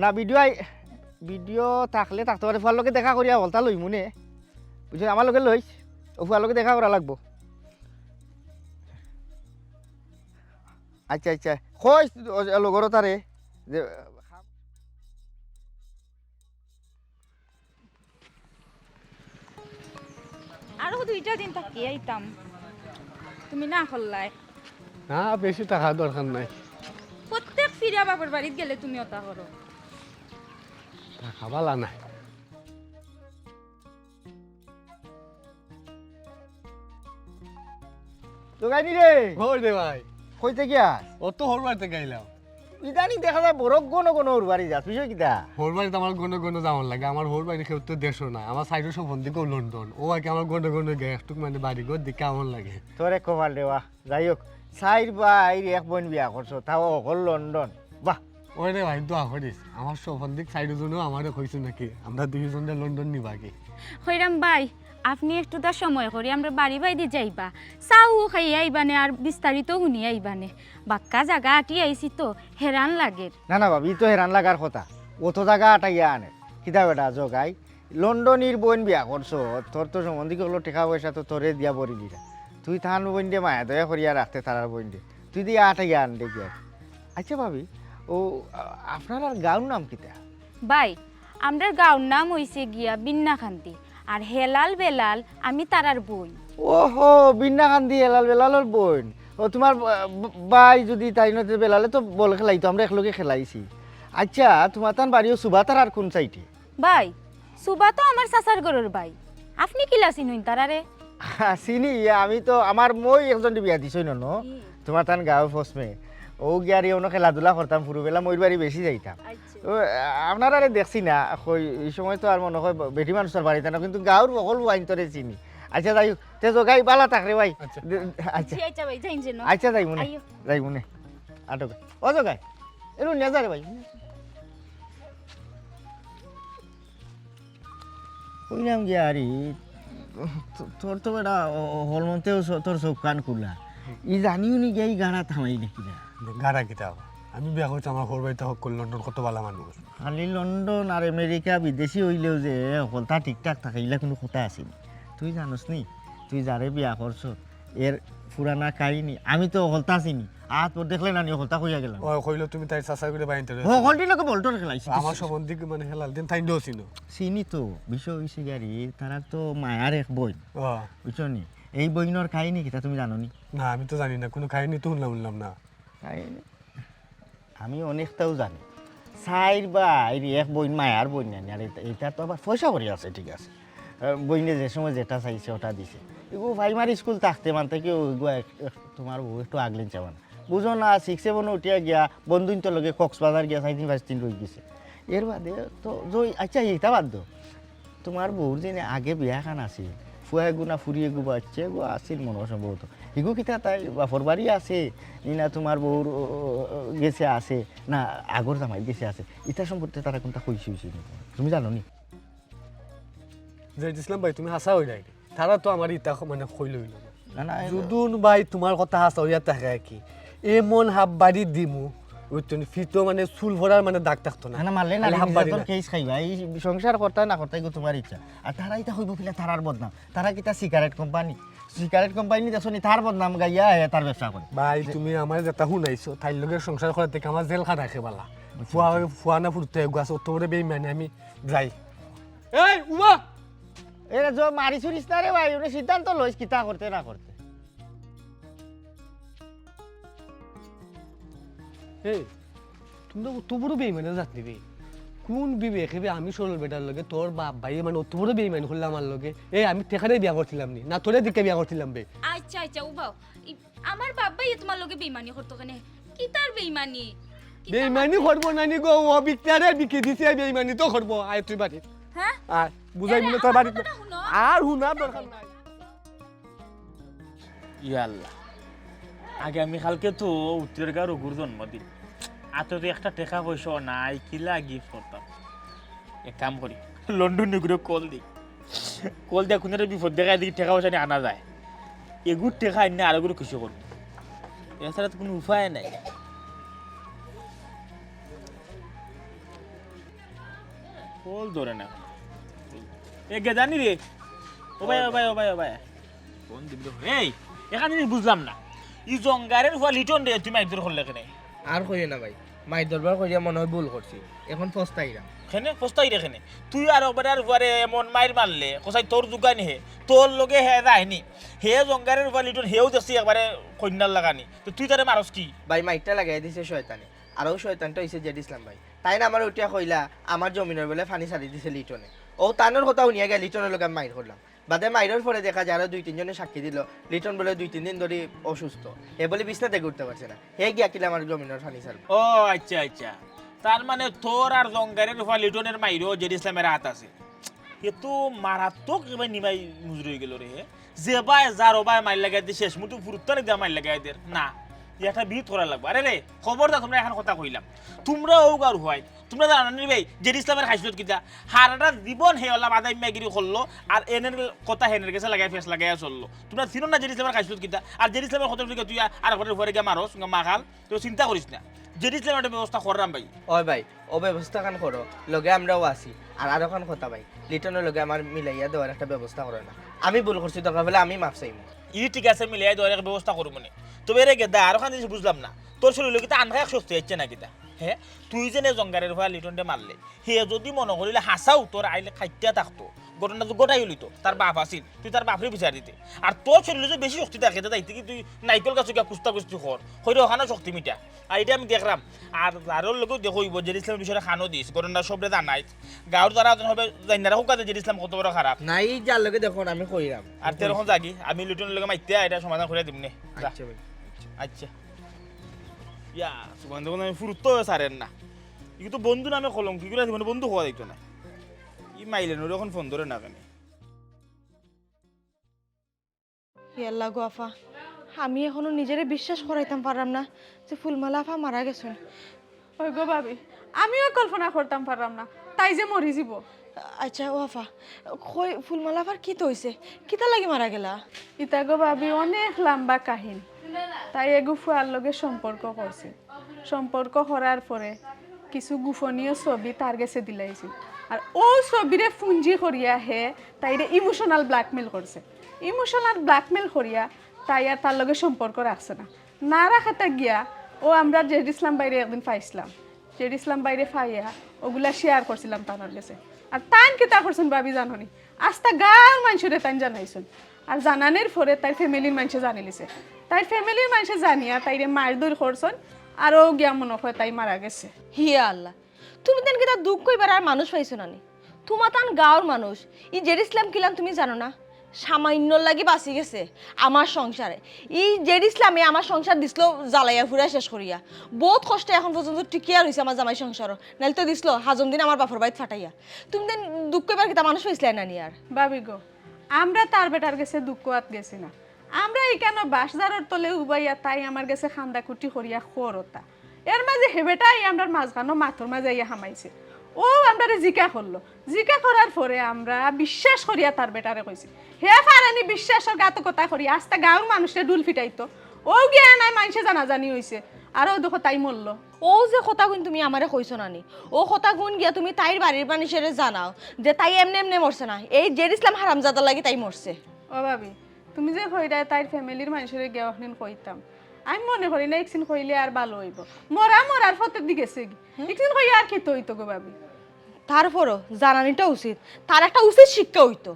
না ভিডিও আই, ভিডিও থাকলে থাকতে পারে, ফুয়ার লগে দেখা করিয়া হকলতা লইমু নে। বুঝছো, আমার লগে লইস, ও ফুয়ার লগে দেখা করা লাগবো। আচ্ছা, আচ্ছা, কইস ও, ও, লগর তারে যে আরো দুইটা দিন থাকি আইতাম, তুমি না করলায়। না, বেশি থাকার দরকার নাই। প্রত্যেক ফিরা বাপর বাড়িত গেলে তুমি ওটা করো। থাকা বালা নাই। জগাইনি রে। কই রে ভাই? কইতে গিয়া? ও তো হউর বাড়িত গেলাম। ইদানিং দেখা যায় বড় ঘন ঘন হউর বাড়ি যাস, বিষয় কিতা? হউর বাড়িত আমার ঘন ঘন যাওয়ার লাগে, আমার হউর বাড়ি কেউ তো দেশো না, আমার সাইডর সব বন্ধু কেউ লন্ডন, ও আর কি আমার ঘন ঘন গিয়া একটুক মানে বাড়ি ঘর দিকে আমার লাগে। তোরে কপাল রে বা। যাই হোক, চাইর ভাইর এক বইন বিয়া করছো, তাও হকল লন্ডন। বাহ। ওরে ভাই, দোয়া করিস। আমার সব বন্ধু সাইডর জন্য আমারে কইছো নাকি, আমরা দুইজনরে লন্ডন নিবা কি? কইরাম ভাই, আপনি একটু দা সময় করি আমরা বাড়ি বাইদি যাইবা, চাও খাইয়া আইবানে আর বিস্তারিত হুনিয়া আইবানে। বাক্কা জাগা আটি আইছি তো, হেরান লাগের। না, না ভাবি, ই তো হেরান লাগার কথা। অত জাগা আটাইয়া আনে। কিতা বেটা জগাই? লন্ডনির বইন বিয়া করছো, তোর তো সম্বন্ধী হকলর টেকা পয়সা তো তোরে দিয়া ভরি দিরা। তুই তান বইনরে মায়া দয়া করিয়া রাখতে তারার বইনরে। তুই দিয়া আটাইয়া আনরে গিয়া। আচ্ছা ভাবি, ও, আ-, আপনারার গাঁওর নাম কিতা? ভাই, আমরার গাঁওর নাম অইছে গিয়া বিন্নাকান্দি, আর হেলাল বেলাল আমি তারার বইন। ওহো, বিন্নাকান্দি হেলাল বেলালর বইন। ও, তোমার বা-, বা-, ভাই যদি তাইন অইতে বেলালে তো বল খেলাইতো, আমরা একলগে খেলাইছি। আচ্ছা, তোমার তান বাড়িও সুবাতার আর কোন সাইডে? ভাই, সুবা তো আমার চাচার ঘরর ভাই, আপনি কিলা চিনইন তারারে? চিনি, ইয়া, আমি তো, আমার মই একজনরে বিয়া দিছইন নু। ই। তোমার তান গাঁও ফসমে। ও গিয়া আর অনো খেলাধুলা করতাম, ফুরুবেলা মইর বাড়ি বেশি যাইতাম। আচ্ছা। ও, আ-, আপনারারে দেখছি না, কই, ই সময় তো আর মনো কয় ব-, বেটি মানুষ আর বাড়িত না, কিন্তু গাঁওর হকল বইনতরে চিনি। আচ্ছা, যাই হোক, তে জগাই বালা থাক রে ভাই। আচ্ছা। দে-, আচ্ছা। জি, আচ্ছা ভাই, যাইন যেন। আচ্ছা, যাইমুনে। আইও। যাইমুনে। আটক। ও জগাই, এরু নিয়া যা রে ভাই। কইলাম গিয়া আরে, তো-, তোর তো বেটা অ-, অ-, হকলমন্তেও স-, তোর চউখ কান খুলা। ই জানিও নি গিয়া ই গাড়া থামাই দেখি না। গাড়া কিতা আবার? আমি বিয়া করছি আমার হউর বাড়িত হকল লন্ডন কত বালা মানুষ। খালি লন্ডন আর আমেরিকা বিদেশি অইলেও যে হকলতা ঠিকঠাক থাকে, ইলা কুনু কথা আছে নি? তুই জানোস নি? তুই যারে বিয়া করছস, এর পুরানা কাহিনী, আমি তো হকলতা চিনি। আত পর দেখলে না নি, হকলতা কইয়া গেলাম। ও, কইলো তুমি তাইর চাচার ঘরর বইনতরে। হকলটির লগে বলটন খেলাইছি। আমার সম্বন্ধী মানে হেলাল দিন তাইন দো চিনো। চিনি তো, বিষয় অইছে গিয়া রে, তারার তো মায়ার এক বইন। ও। বুঝছো নি? এই বইনর কাহিনী কিতা তুমি জানো নি? না, আমি তো জানি না, কুনু কাহিনী তো হুনলাম, হুনলাম না। কাহিনী? আমি অনেকটাও জানি। চাইর ভাইর এক বইন, মায়ার বইন নানি, আর এটা, এটা তো আবার পয়সা করি আছে, ঠিক আছে। আহ, বইনে যে সময় যেটা চাইছে, ওটা দিছে। এগু প্রাইমারি স্কুল থাকতে মানতে কি ওইগু এক, এক, তোমার বউ একটু আগলেন চাবান। বুঝো না, সিক্স সেভেন উঠিয়া গিয়া বন্ধুইন্তর লগে কক্সবাজার গিয়া চাইর দিন পাঁচ দিন রই গেছে। এর বাদে তো জয়, আচ্ছা, এটা বাদ দাও। তোমার বউর যে আগে বিয়া খান আছিল, ফুয়া এগু না ফুরি এগু বাচ্চা এগু আছিল মনে হয় সম্ভবত। হিগু কিতা তাই বাপর বাড়ি আছে, নি না তোমার বউর, ও, ও, ও, গেছে আছে, না আগর জামাই গেছে আছে? ইতা সম্পর্কে তারা কুনতা কইছে অইছে নি? তুমি জানো নি? যে ইসলাম ভাই, তুমি হাছা কইরায় নি। তারা তো আমার ইতা খ-, মানে কইলো অইলো না। না, না, এ- যুদুন ভাই, তোমার কথা হাছা অইয়া থাকে আর কি। এমন হাব্বাড়ি দিমু, বুঝছো নি? ফিতো মানে চুল ফড়ার মানে দাগ থাকতো না। না, না, মারলে না, খালি হাব্বাড়ি নিজের না। কেস খাইবা। এই সংসার করতায় না করতায় এগু তোমার ইচ্ছা। আর তারা ইতা কইবো কিলা তারার বদনাম। তারা কিতা সিগারেট কোম্পানি? সিগারেট কোম্পানি দেখছো নি? তার বদনাম গাইয়া হে তার ব্যবসা করে। ভাই, যে তুমি আমার যেটা হুনাইছো, তাইর লগে সংসার করার থাকি আমার জেল খাটা রাখে বালা। বুঝছি, ফুয়া, বুঝছি। ফুয়া না ফুরতে এগু আছে, অত বড় বেইমানি আমি যাই। এই, উমা! এরে জো মারি চুরিস না রে ভাই, অনে সিদ্ধান্ত লইস কিতা করতে না করতে। এই, তুমি তো অত বড় বেইমানি জাত নি বে। কোন বিবেকে বে আমি সরল বেটার লগে তোর বাপ ভাইয়ে মানে অত বড় বেইমানি করলা আমার লগে? এই, আমি টেকারে বিয়া করছিলাম নি, না তোরে দেখে বিয়া করছিলাম বে? আচ্ছা, আচ্ছা, উবাও। ই, আমার বাপ ভাইয়ে তোমার লগে বেইমানি করতো কেনে? কিতার বেইমানি? কিতার বেইমানি বাপ ভাই? করবো না নি গো, ও বিক্তারে বিকি দিছে, বেইমানি তো করবো। আয় তুই বাড়ি। হ্যাঁ? আয়, বুঝাই এরে, বলে তোর আমার বাড়ি। কথাটা হুনো। আর হুনার দরকার নাই। ইয়া আল্লাহ, আগামীকালকে তো উত্তরের গাঁর অগুর জন্মদিন। আতো তো একটা টেকা পয়সা নাই, কিলা গিফট করতাম? এক কাম করি, লন্ডন নিগুরে কল দেই। কল দিয়া কুনরে বিপদ দেখাই দেখি টেকা পয়সা নিয়া আনা যায়। এগুর টেকা আইনা আরোগুরে খুশি করমু, এছাড়া তো কুনু উপায় নাই। কল ধরে না। এ গেদানি রে। ও ভাই, ও ভাই, ও ভাই, ও ভাই। ফোন দিবি তো। এই, এখান জিনিস বুঝলাম না। ই জঙ্গারের ফুয়া লিটন রে, তুই মাইর ধর করলে কেনে? আর কইও না ভাই, মাইর ধরবার কইয়া মনে হয় ভুল করছি, এখন পস্তাইরাম। কেনে? পস্তাই রে কেনে? তুই আর ওবার আর ফুয়ারে এমন মাইর মারলে, কোথায় তোর দোকান হে, তোর লগে হে যায়নি। হে জঙ্গারের ফুয়া লিটন, হেও দেখছি একবারে কন্যার লাগানি। তো তুই তারে মারস কি? ভাই, মাইরটা লাগাই দিছে শয়তানে, আর ও শয়তানটা হইছে জেড ইসলাম ভাই। তাইন আমারে উঠিয়া কইলা, আমার জমিনর বুলে পানি ছাড়ি দিছে লিটনে। ও তানর কথা হুনিয়া গিয়া লিটনর লগে আমি মাইর করলাম। বাদে মাইরর পরে দেখা যায় আরো দুই তিনজনে সাক্ষী দিল, লিটন বুলে দুই তিন দিন ধরি অসুস্থ, হে বুলে বিছনা থাকি উঠতে পারছে না, হে গিয়া কিলা আমার জমিনর পানি ছাড়বো। ও আচ্ছা, আচ্ছা, তার মানে তোর আর জঙ্গারের ফুয়া লিটনের মাইরো জেড ইসলামের হাত আছে। হে তো মারাত্মক এবার নিমাই মুজুর হয়ে গেল রে। হে যে বায় যার ও বায় মাইর লাগাই দে, শেষ মুহূর্তে ফুরুত্তানি দিয়া মাইর লাগাই দের না, ই একটা বিহিত করা লাগবো। আরে রে, খবরদার, তোমরা এখন কথা কইলাম, তোমরা ও গার হুয়াই, তোমরা জানো না নি ভাই জেড ইসলামের খাসিলত কিতা? হারাটা জীবন হে ওলা বাদাই মেগিরি করলো, আর এনের কথা হেনের গেছে লাগাই ফেস লাগাইয়া চললো। তোমরা চিনো না জেড ইসলামের খাসিলত কিতা? আর জেড ইসলামের কথা শুনে তুই আর ঘরের পরে গিয়া মারস, মাখাল। তো চিন্তা করিস না, জেড ইসলাম একটা ব্যবস্থা করলাম ভাই। ওই ভাই, ও ব্যবস্থা খান করো, লগে আমরাও আছি। আর আরো খান কথা ভাই, লিটনের লগে আমার মিলাইয়া দেওয়ার একটা ব্যবস্থা করো না। আমি ভুল করছি, দরকার হলে আমি মাফ চাইমু। ই ঠিক আছে, মিলাইয়া দেওয়ার এক ব্যবস্থা করবো মনে। তবে রে গেদা, আরো খান জিনিস বুঝলাম না, তোর শরীরে কিতা আনখা এক শক্তি আইছে না কিতা? হে, তুই যে নে জঙ্গারের ফুয়া লিটনরে মারলে, হে যদি মনে করিলে হাসাও তোর আইলে খাইতে থাকতো, ঘটনা তো গোটাই হলিত, তার বাপ আছিল, তুই তার বাপরে বিচার দিতে। আর তোর শরীরে যে বেশি শক্তি থাকে, এটা দায়িত্ব কি তুই নাইকল গাছো গিয়া কুস্তা কুস্তি কর, হইলে ওখানে শক্তি মিটা। আর এটা আমি দেখলাম, আর যারোর লগেও দেখো হইব, জেড ইসলামের বিষয়ে খানো দিস, ঘটনা সবরে জানাইস। গাঁওর যারা আছেন হবে, জানি না, রাখুক কাজে জেড ইসলাম কত বড় খারাপ। না, এই যার লগে দেখো, আমি কইরাম। আর তেরো এখন যাগি, আমি লিটনের লগে মাইতে, এটা সমাধান করে দিমনে। যা। আচ্ছা ভাই। আচ্ছা। ইয়া, সুগন্ধ গন্ধ আমি ফুরুত্ত হয়ে সারেন না। ইগু তো বন্ধু নামে কলঙ্ক, ইগুলা জীবনে বন্ধু হওয়া দেখতো না। ই মাইলে নরে এখন ফোন ধরে না কেনে? হে আল্লাহ গো আফা, আমি এখনো নিজেরে বিশ্বাস করাইতাম পারলাম না যে ফুলমালা আফা মারা গেছইন। ওই গো ভাবি, আমিও কল্পনা করতাম পারলাম না তাই যে মরি যিবো। আচ্ছা ও আফা, কই ফুলমালা আফার কিতা অইছে? কিতা লাগি মারা গেলা? ইতা গো ভাবি, অনেক লম্বা কাহিনী। তাই এগু ফুয়ার লগে সম্পর্ক করছিল। সম্পর্ক করার পরে কিছু গোপনীয় ছবি তার গেছে দিলাইছিল। আর ও ছবিরে পুঞ্জি করিয়া হে তাইরে ইমোশনাল ব্ল্যাকমেইল করছে। ইমোশনাল ব্ল্যাকমেইল করিয়া তাই আর তার লগে সম্পর্ক রাখছে না। না রাখাতে গিয়া ও আমরা জেড ইসলাম ভাইরে একদিন পাইছিলাম। জেড ইসলাম ভাইরে পাইয়া ওগুলা শেয়ার করছিলাম তানর গেছে। আর তাইন কিতা করছইন ভাবি জানো নি? আস্তা গাঁওর মানষরে তাইন জানাইছইন। আর জানানির পরে তাইর ফ্যামিলির মানষে জানিলিছে। তাইর ফ্যামিলির মানষে জানিয়া তাইরে মারধর করছইন, আর ও গিয়া মনে হয় তাই মারা গেছে। হি আল্লাহ, তুমি তান কিতা দুঃখ কইবার আর মানুষ পাইছো না নি? তুমা তান গাঁওর মানুষ, ই জেড ইসলাম কিলান তুমি জানো না? সামান্যর লাগি বাঁচি গেছে আমার সংসারে। ই জেড ইসলামে আমার সংসার দিছিল জ্বালাইয়া ফুড়াইয়া শেষ করিয়া। বহুত কষ্টে এখন পর্যন্ত টিকিয়া রইছে আমার জামাই সংসারও, নাইলে তো দিছিল হাজম দিন আমার বাপর বাড়িত ফাটাইয়া। তুমি তান দুঃখ কইবার কিতা মানুষ পাইছিলায় না নি আর? ভাবি গো, আমরা তার বেটার গেছে দুঃখ আত গেছি না। আমরা ইকানো বাঁশঝাড়র তলে উবাইয়া তাই আমার গেছে কান্দা-কুটি করিয়া খোর অতা। এর মাঝে হে বেটায় আমরার মাঝখানো মাতর মাঝে আইয়া হামাইছে। ও আমরারে জিকা করলো। জিকা করার পরে আমরা বিশ্বাস করিয়া তার বেটারে কইছি। হে পারেনি বিশ্বাসর ঘাতকতা করিয়া আস্তা গাঁওর মানুষরে ঢুল ফিটাইতো। ও গিয়া নাই মানষে জানাজানি অইছে। আর ও দেখো তাই মরলো। ও যে কথাগুন তুমি আমারে কইছো না নি, ও কথাগুন গিয়া তুমি তাইর বাড়ির মানষরে জানাও যে তাই এমনে এমনে মরছে না, এই জেড ইসলাম হারামজাদার লাগি তাই মরছে। ও ভাবি, তুমি যে কইরায় তাইর ফ্যামিলির মানষরে গিয়া অখনিন কইতাম, আমি মনে করি না ইকসিন কইলে আর ভালো অইবো। মরা মরার পথেদি গেছেগি। ইকসিন কইয়া আর কিতা অইতো গো ভাবি? তারপরও জানানিটা উচিত, তার একটা উচিত শিক্ষা অইতো।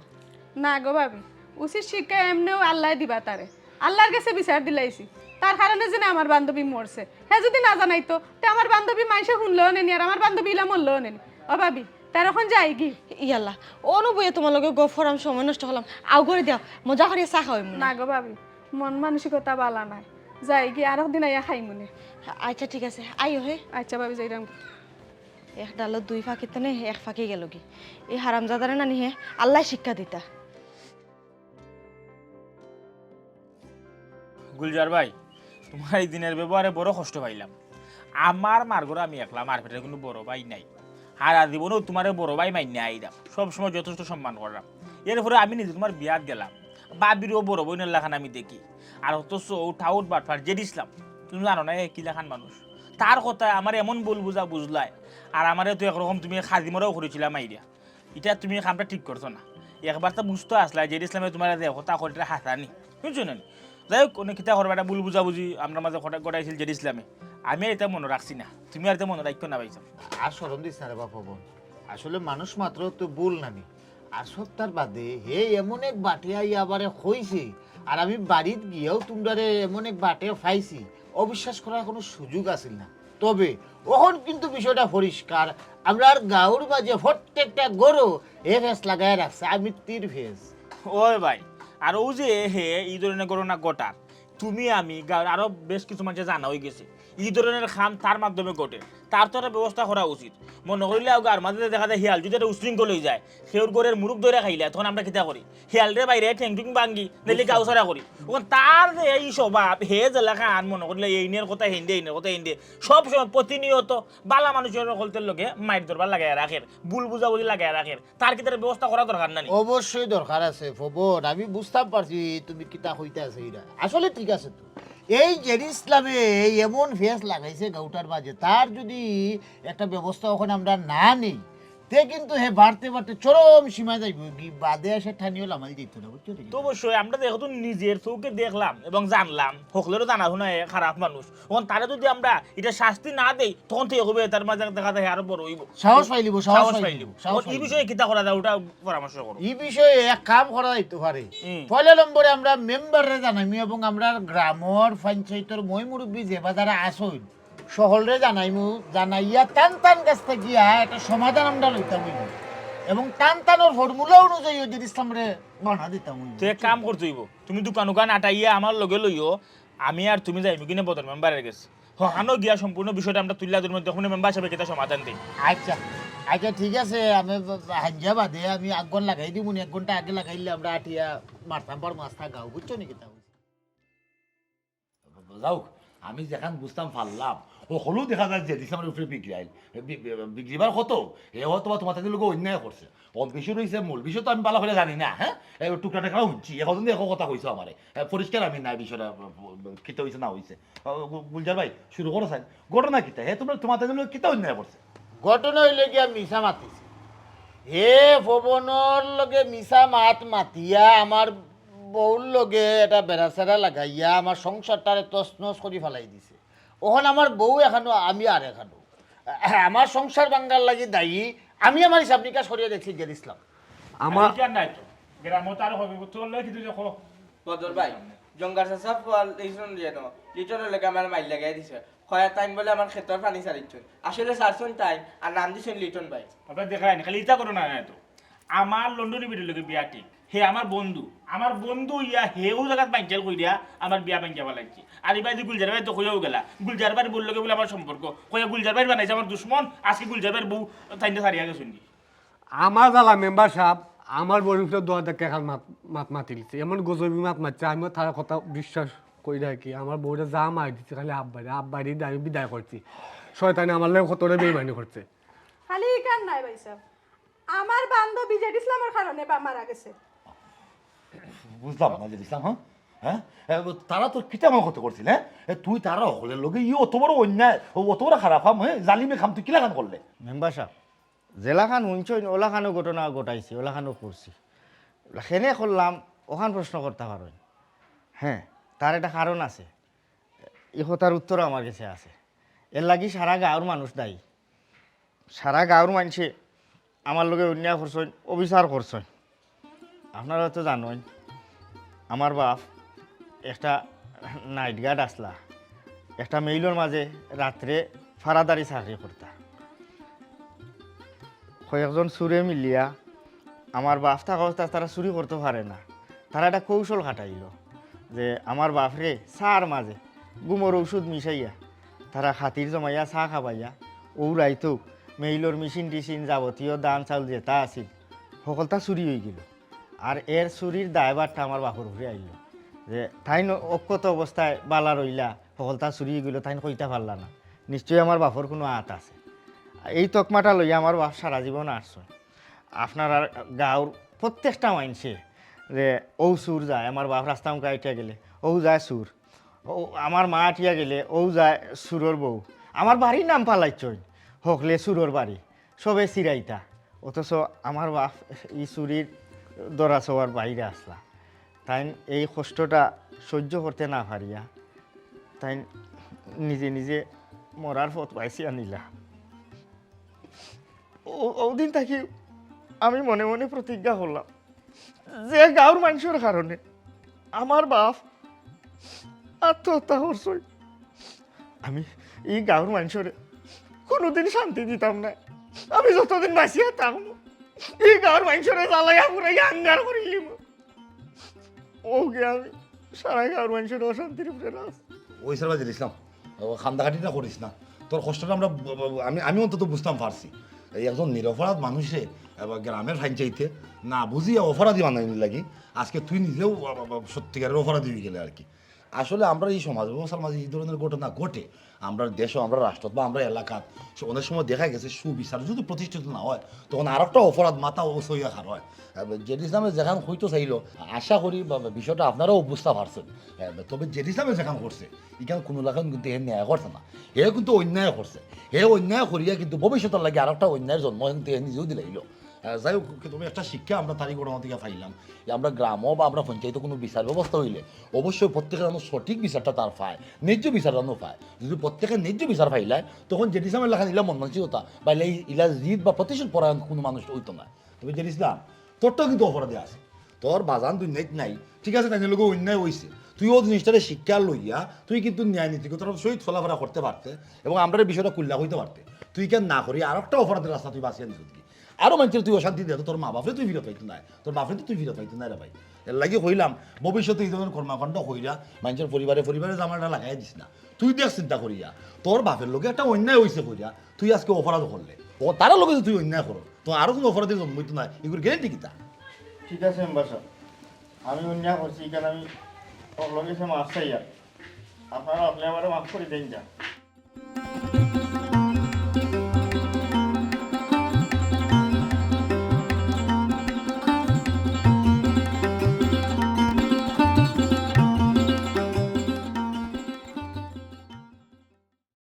না গো ভাবি, উচিত শিক্ষা এমনেও আল্লায় দিবা তারে। আল্লার গেছে বিচার দিলাইছি, তার কারণে যেনে আমার বান্ধবী মরছে। হে যদি না জানাইতো, তে আমার বান্ধবী মানষে হুনলেও নেনি, আর আমার বান্ধবী ইলা মরলেও নেনি। ও ভাবি, তার অখন যাইগি। ইয়াল্লা, অনো বইয়া তুমার লগে গফ করাম, সময় নষ্ট করলাম। আও ঘরে দেও, মজা করিয়া চা খাওয়াইমুনে। না গো ভাবি, মন মানসিকতা বালা নায়। যাইগি, আরক দিন আইয়া খাইমুনে। আচ্ছা, ঠিক আছে, আইও হে। আচ্ছা ভাবি, যাইরাম। এক ডালো দুই ফাঁকি তনে এক ফাঁকি গেলগি। এই হারামজাদারে নানি হে আল্লায় শিক্ষা দিতা। গুলজার ভাই, তুমার ই দিনর ব্যবহারে বড় কষ্ট পাইলাম। আমার মার ঘরো আমি একলা, মার পেটর কুনু বড় ভাই নাই। হারা জীবনও তুমারে বড় ভাই মাইন্না আইরাম, সবসময় যথেষ্ট সম্মান কররাম। এরপরে আমি নিজে তুমার বিয়াত গেলাম, ভাবিরেও বড় বইনর লাখান আমি দেখি। আর অথচ অউ টাউট বাটপার জেড ইসলাম, তুমি জানো না এ কিলাখান মানুষ। তার কথায় আমারে এমন ভুল বুঝা বুঝলায়, আর আমারে তো একরকম তুমি খাদিমরাও করিছিলা মাইরা। ইটা তুমি কামটা ঠিক করছো না। একবার তো বুঝতো আছলায় জেড ইসলামে তুমারে যে কথা কইরা হাসানি, বুঝছো না নি? যাই হোক, অনে কিতা করবা, একটা ভুল বুঝাবুঝি আমরার মাঝে ঘটা-, ঘটাইছিল জেড ইসলামে। আমি আর ইতা মনো রাখছি না, তুমি আর ইতা মনো রাখিও না ভাইসাব। আর শরম দিস না রে বাপ বোন, আসলে মানুষ মাত্র তো ভুল নানি। আর সত্যার বাদে হে এমন এক বাটে আইয়া আমারে কইছে, আর আমি বাড়িত গিয়াও তুমরারে এমন এক বাটে পাইছি, অবিশ্বাস করার কুনু সুযোগ আছিল না। তবে অখন কিন্তু বিষয়টা পরিষ্কার, আমরার গাউর মাঝে প্রত্যেকটা ঘরো হে ফেস লাগাইয়া রাখছে, আমি তীর ফেস। ওই ভাই, আর অউ যে হে ই ধরনর ঘটনা ঘটার, তুমি আমি গাউর আরো বেশ কিছু মানষে জানা অইগেছে, ই ধরনর কাম তার মাধ্যমে ঘটে। তার তো একটা ব্যবস্থা করা উচিত। মনো করিলে অউ গাউর মাঝে দেখা যায় হিয়াল যদি একটা উশৃঙ্খল অইযায়, কেউর ঘরর মুরগ ধরিয়া খাইলা, তখন আমরা কিতা করি? হিয়ালরে বাইরে ঠেং-টুং ভাঙ্গি, নাইলে গাউ ছাড়া করি। অখন তার যে ই স্বভাব, হে যেলাখান মনো করিলে এইনর কথা হেইনদে, এইনর কথা হেইনদে, সব সময় প্রতিনিয়ত বালা মানুষর হকলতর লগে মাইর দরবার লাগাইয়া রাখের, ভুল বুঝাবুঝি লাগাইয়া রাখের। তার কিতা ব্যবস্থা করা দরকার না নি? অবশ্যই দরকার আছে, পবন। আমি বুঝতাম পারছি তুমি কিতা কইতায় চাইরায়। আসলে ঠিক আছে তো। এই জেড ইসলামে এই এমন ফেস লাগাইছে গাউটার মাঝে, তার যদি একটা ব্যবস্থা অখন আমরা না নেই, তে কিন্তু হে বাড়তে বাড়তে চরম সীমায় যাইবো, গি-, বাদে এসে ঠানিও লামাইল দিত না, বুঝছো নি? তো অবশ্যই, আমরা তো এখন নিজের চোখে দেখলাম এবং জানলাম, হকলরও জানা হুনা হে খারাপ মানুষ। অখন তারে যদি আমরা ইটা শাস্তি না দেই, তখন তো এগোবে, তার মাঝে দেখা যায় আরো বড় অইবো। সাহস পাইলিবো, সাহস সাহস পাইলিবো, পাইলিবো। সাহস অখন ই পাইলিবো। বিষয়ে কিতা করা যায়, ওটা পরামর্শ করো। ই বিষয়ে এক কাম করা যাইতো পারে। হুম। পয়লা নম্বরে আমরা মেম্বাররে জানাইমু এবং আমরার গ্রামর পঞ্চায়েতর ময় মুরব্বি যে বা যারা আছইন, সকলরে জানাইমু, জানাইয়া তান তান গেছ থাকি গিয়া একটা সমাধান আমরা লইতাম অইবো। এবং তান তানর ফর্মুলা অনুযায়ী ওই জেড ইসলামরে গণা দিতাম অইবো। তে এক কাম করতে অইবো, তুমি দোকান উকান আটাইয়া আমার লগে লইও, আমি আর তুমি যাইমু কিনে বদর মেম্বারর গেছে। হকানো গিয়া সম্পূর্ণ বিষয়টা আমরা তুলিয়া ধরমু, দেখমু মেম্বার সাবে কিতা সমাধান দেয়। আচ্ছা, আচ্ছা, ঠিক আছে, আমি হাইঞ্জা বাদে আমি আগুয়ান লাগাই দিমু নি, এক ঘন্টা আগে লাগাইলে আমরা আটিয়া মারতাম পারমু আস্তা গাউ, বুঝছো নি কিতা? যাউক, আমি যেখান বুঝতাম পারলাম, হকলউ দেখা যায় জেড ইসলামর উপরে বিগড়াইল। বি-, বি-, বিগড়িবার কত? হে হয়তো বা তুমার তাদের লগে অন্যায় করছে। অত বিষয় রইছে, মূল বিষয় তো আমি ভালা করি জানি না, হ্যাঁ? এ, টুকরা টাকরা হুনছি, এখন কিন্তু এক কথা কইছো আমারে। এ, পরিষ্কার আমি না বিষয়টা, এ, কিতা অইছে না অইছে। আ, গু-, গুলজার ভাই, শুরু করো সাইন। ঘটনা কিতা? হে তুমার, তুমার তাদের লগে কিতা অন্যায় করছে? ঘটনা অইলো গিয়া মিছা মাতিছে। হে পবনর লগে মিছা মাত মাতিয়া আমার বউর লগে এটা বেড়াছেড়া লাগাইয়া আমার সংসারটারে তছনছ করি ফালাই দিছে। অখন আমার বউ এখানো, আমি আর এখানো। আমার সংসার ভাঙ্গার লাগি দায়ী, আমি আমার হিসাব নিকাশ করিয়া দেখছি জেড ইসলাম। আমার ইটা নাই তো, গ্রামত আর হবে, তোর লগে কিন্তু দেখো। বদর ভাই, জঙ্গার চাচা ফুয়া লিটন যেন, লিটনর লগে আমার মাইর লাগাই দিছে। কয়া তাইন বলে আমার খেতর পানি ছাড়িছইন। আসলে ছাড়ছইন তাইন, আর নাম দিছইন লিটন ভাই। আপনারা দেখলাইন, খালি ইটা করো না, না তো। আমার লন্ডনী বেটির লগে বিয়া ঠিক। হে আমার বন্ধু, আমার বন্ধু ইয়া হেউ জাগাত বাঞ্চাল কইরা আমার বিয়া ভাঙ্গিয়া ফালাইছে। আর ইবাদি গুলজার ভাই তো কইয়াও গেলা, গুলজার ভাইর বউর লগে বলে আমার সম্পর্ক, কইয়া গুলজার ভাইর বানাইছে আমার দুশমন। আজকে গুলজার ভাইর বউ তাইন ছাড়িয়া গেছইন। আমার জ্বালা মেম্বার সাব, আমার বউর উপরে দোয়া দেখে খালি মাত, মাত মাতিলিছে। এমন গজবি মাত মাতছে, আমিও তার কথা বিশ্বাস করি রাখি। আমার বউরে যা মাইর দিছে, খালি আব্বারে, আব্বারে দিয়ে আমি বিদায় করছি। শয়তানে আমার লগে কতটা বেইমানি করছে। খালি ইখান নায় ভাইসাব, আমার বান্ধবী জেড ইসলামর কারণে বা মারা গেছে। বুঝলাম না জেড ইসলাম, হ্যাঁ? হ্যাঁ? এ, তারা তো কিতা মনে করতে করছিল, হ্যাঁ? এ, তুই তারা হকলর লগে ই অত বড় অন্যায়, ও অত বড় খারাপ কাম, হ্যাঁ? জালিমে কাম তুই কিলাখান করলে? মেম্বার সাব, যেলাখান হুনছইন, ওলাখানও ঘটনা ঘটাইছি, ওলাখানও করছি। কেনে করলাম, ওখান প্রশ্ন করতা পারইন। হ্যাঁ, তার একটা কারণ আছে। ই কথার উত্তর আমার গেছে আছে। এর লাগি সারা গাঁওর মানুষ দায়ী। সারা গাঁওর মানষে আমার লগে অন্যায় করছইন, অবিচার করছইন। আপনারা তো জানইন, আমার বাপ একটা নাইট গার্ড আছলা, একটা মেইলর মাঝে রাত্রে ফারাদারি চাকরি করতা। কয়েকজন চুরে মিলিয়া আমার বাপ থাকা অবস্থায় তারা চুরি করতো পারে না, তারা একটা কৌশল খাটাইল যে আমার বাপরে চার মাঝে ঘুমর ঔষধ মিশাইয়া তারা খাতির জমাইয়া চা খাবাইয়া ও রাইতো মেইলর মেশিন টেশিন যাবতীয় ধান চাউল যেটা আছিল হকলতা চুরি অইগেল। আর এর চুরির দায়ভারটা আমার বাপর উপরে আইল যে তাইন অক্ষত অবস্থায় বালা রইলা, হকলতা চুরি অইগেলো, তাইন কইতা পারলা না। নিশ্চয়ই আমার বাফর কুনু আত আছে। এই তকমাটা লইয়া আমার বাফ সারা জীবন আটছইন। আপনারার গাঁওর প্রত্যেকটা মাইনষে যে অউ চুর যায়, আমার বাফ রাস্তা মুখা আটিয়া গেলে অউ যায় চুর, অউ আমার মা আটিয়া গেলে অউ যায় চুরর বউ। আমার বাড়ির নাম ফালাইছইন হকলে চুরর বাড়ি, সবে চিরাইতা। অথচ আমার বাফ ই চুরির ধরা ছোঁয়ার বাইরে আছলা। তাইন এই কষ্টটা সহ্য করতে না পারিয়া তাইন নিজে নিজে মরার পথ বাইছিয়া নিলা। অউ দিন থাকি আমি মনে মনে প্রতিজ্ঞা করলাম যে গাঁওর মাইনষর কারণে আমার বাফ আত্মহত্যা করছইন, আমি ই গাঁওর মাইনষরে কুনুদিন শান্তি দিতাম না। আমি যতদিন বাঁচিয়া থাকমু, ই গাঁওর মাইনষরে জ্বালাইয়া পুড়াইয়া আঙ্গার করিলিমু। অউ গিয়া আমি সারা গাঁওর মাইনষর অশান্তির উপরে রাজ। ওই স্যার বাজির ইসলাম, ও কান্দাকাটি না করিস না। তোর কষ্টটা আমরা ব-, ব-, আমি, আমি অন্তত বুঝতাম পারছি। এই একজন নিরপরাধ মানুষরে এবার গ্রামের পঞ্চায়েতে না বুঝিয়া অপরাধী বানাইনি লাগি আজকে তুই নিজেও ব-, ব-, ব-, সত্যিকারের অপরাধী অইগেলে আর কি। আসলে আমরা এই সমাজ ব্যবস্থার মাঝে এই ধরনের ঘটনা ঘটে, আমরা দেশও, আমরা রাষ্ট্রত বা আমরা এলাকাত সে অনেক সময় দেখা গেছে সুবিচার যদি প্রতিষ্ঠিত না হয়, তখন আর একটা অপরাধ মাথা উঁচু অইয়া খাড়া হয়। আহ, জেড ইসলামে যেখান কইতো চাইলো, আশা করি বা, বা বিষয়টা আপনারাও বুঝতা পারছইন। আহ, তবে জেড ইসলামে যেখান করছে, ইখান কুনু লাখান কিন্তু হে ন্যায় করছে না, হে কিন্তু অন্যায় করছে। হে অন্যায় করিয়া কিন্তু ভবিষ্যতের লাগি আর একটা অন্যায়ের জন্ম কিন্তু হে নিজেও দিলাইলো। আহ, যাই হোক, তবে একটা শিক্ষা আমরা তারই ঘটনা থেকে পাইলাম যে আমরা গ্রামও বা আমরা পঞ্চায়েতে কুনু বিচার ব্যবস্থা অইলে অবশ্যই প্রত্যেকে যেন সঠিক বিচারটা তার পায়, ন্যায্য বিচার যেন পায়। যদি প্রত্যেকে ন্যায্য বিচার পাইলায়, তখন জেড ইসলামের লাখান ইলা মন মানসিকতা বা ইলা, ইলা জিদ বা প্রতিশোধ পরায়ণ কুনু মানুষ অইতো না। তবে জেড ইসলাম, তোরটাও কিন্তু অপরাধী আছে, তোর বাজান দুনিয়াত নাই, ঠিক আছে, তাইন লগে অন্যায় অইছে, তুই অউ জিনিসটারে শিক্ষা লইয়া তুই কিন্তু ন্যায় নীতিগতর সহিত চলাফেরা করতে পারতে এবং আমরা এই বিষয়টা খুলিয়া কইতে পারতে। তুই কেন না করি আর একটা অপরাধের রাস্তা তুই বাঁচিয়া নিছস কি? আরো মাইনষরে তুই অশান্তি দে, তোর মা বাপরে তুই ফিরত পাইতে নায়, তোর বাপরে তো তুই ফিরত পাইতে নায় রে ভাই। এর লাগি কইলাম, ভবিষ্যতে এই ধরনের কর্মকাণ্ড কইরা মাইনষর পরিবারে পরিবারে ঝামেলাটা লাগাই দিস না। তুই দেখ চিন্তা করিয়া, তোর বাপের লগে একটা অন্যায় অইছে কইরা তুই আজকে অপরাধ করলে, ও তারার লগে যদি তুই অন্যায় করস, তো আরো কুনু অপরাধীর জন্ম অইতো নায়, এগুর গ্যারান্টি কিতা? ঠিক আছে মেম্বার সাব, আমি অন্যায় করছি, ইখান আমি হকলর গেছে মাফ চাইয়ার। আপনারা হকলে আমারে মাফ করি দেইন যা।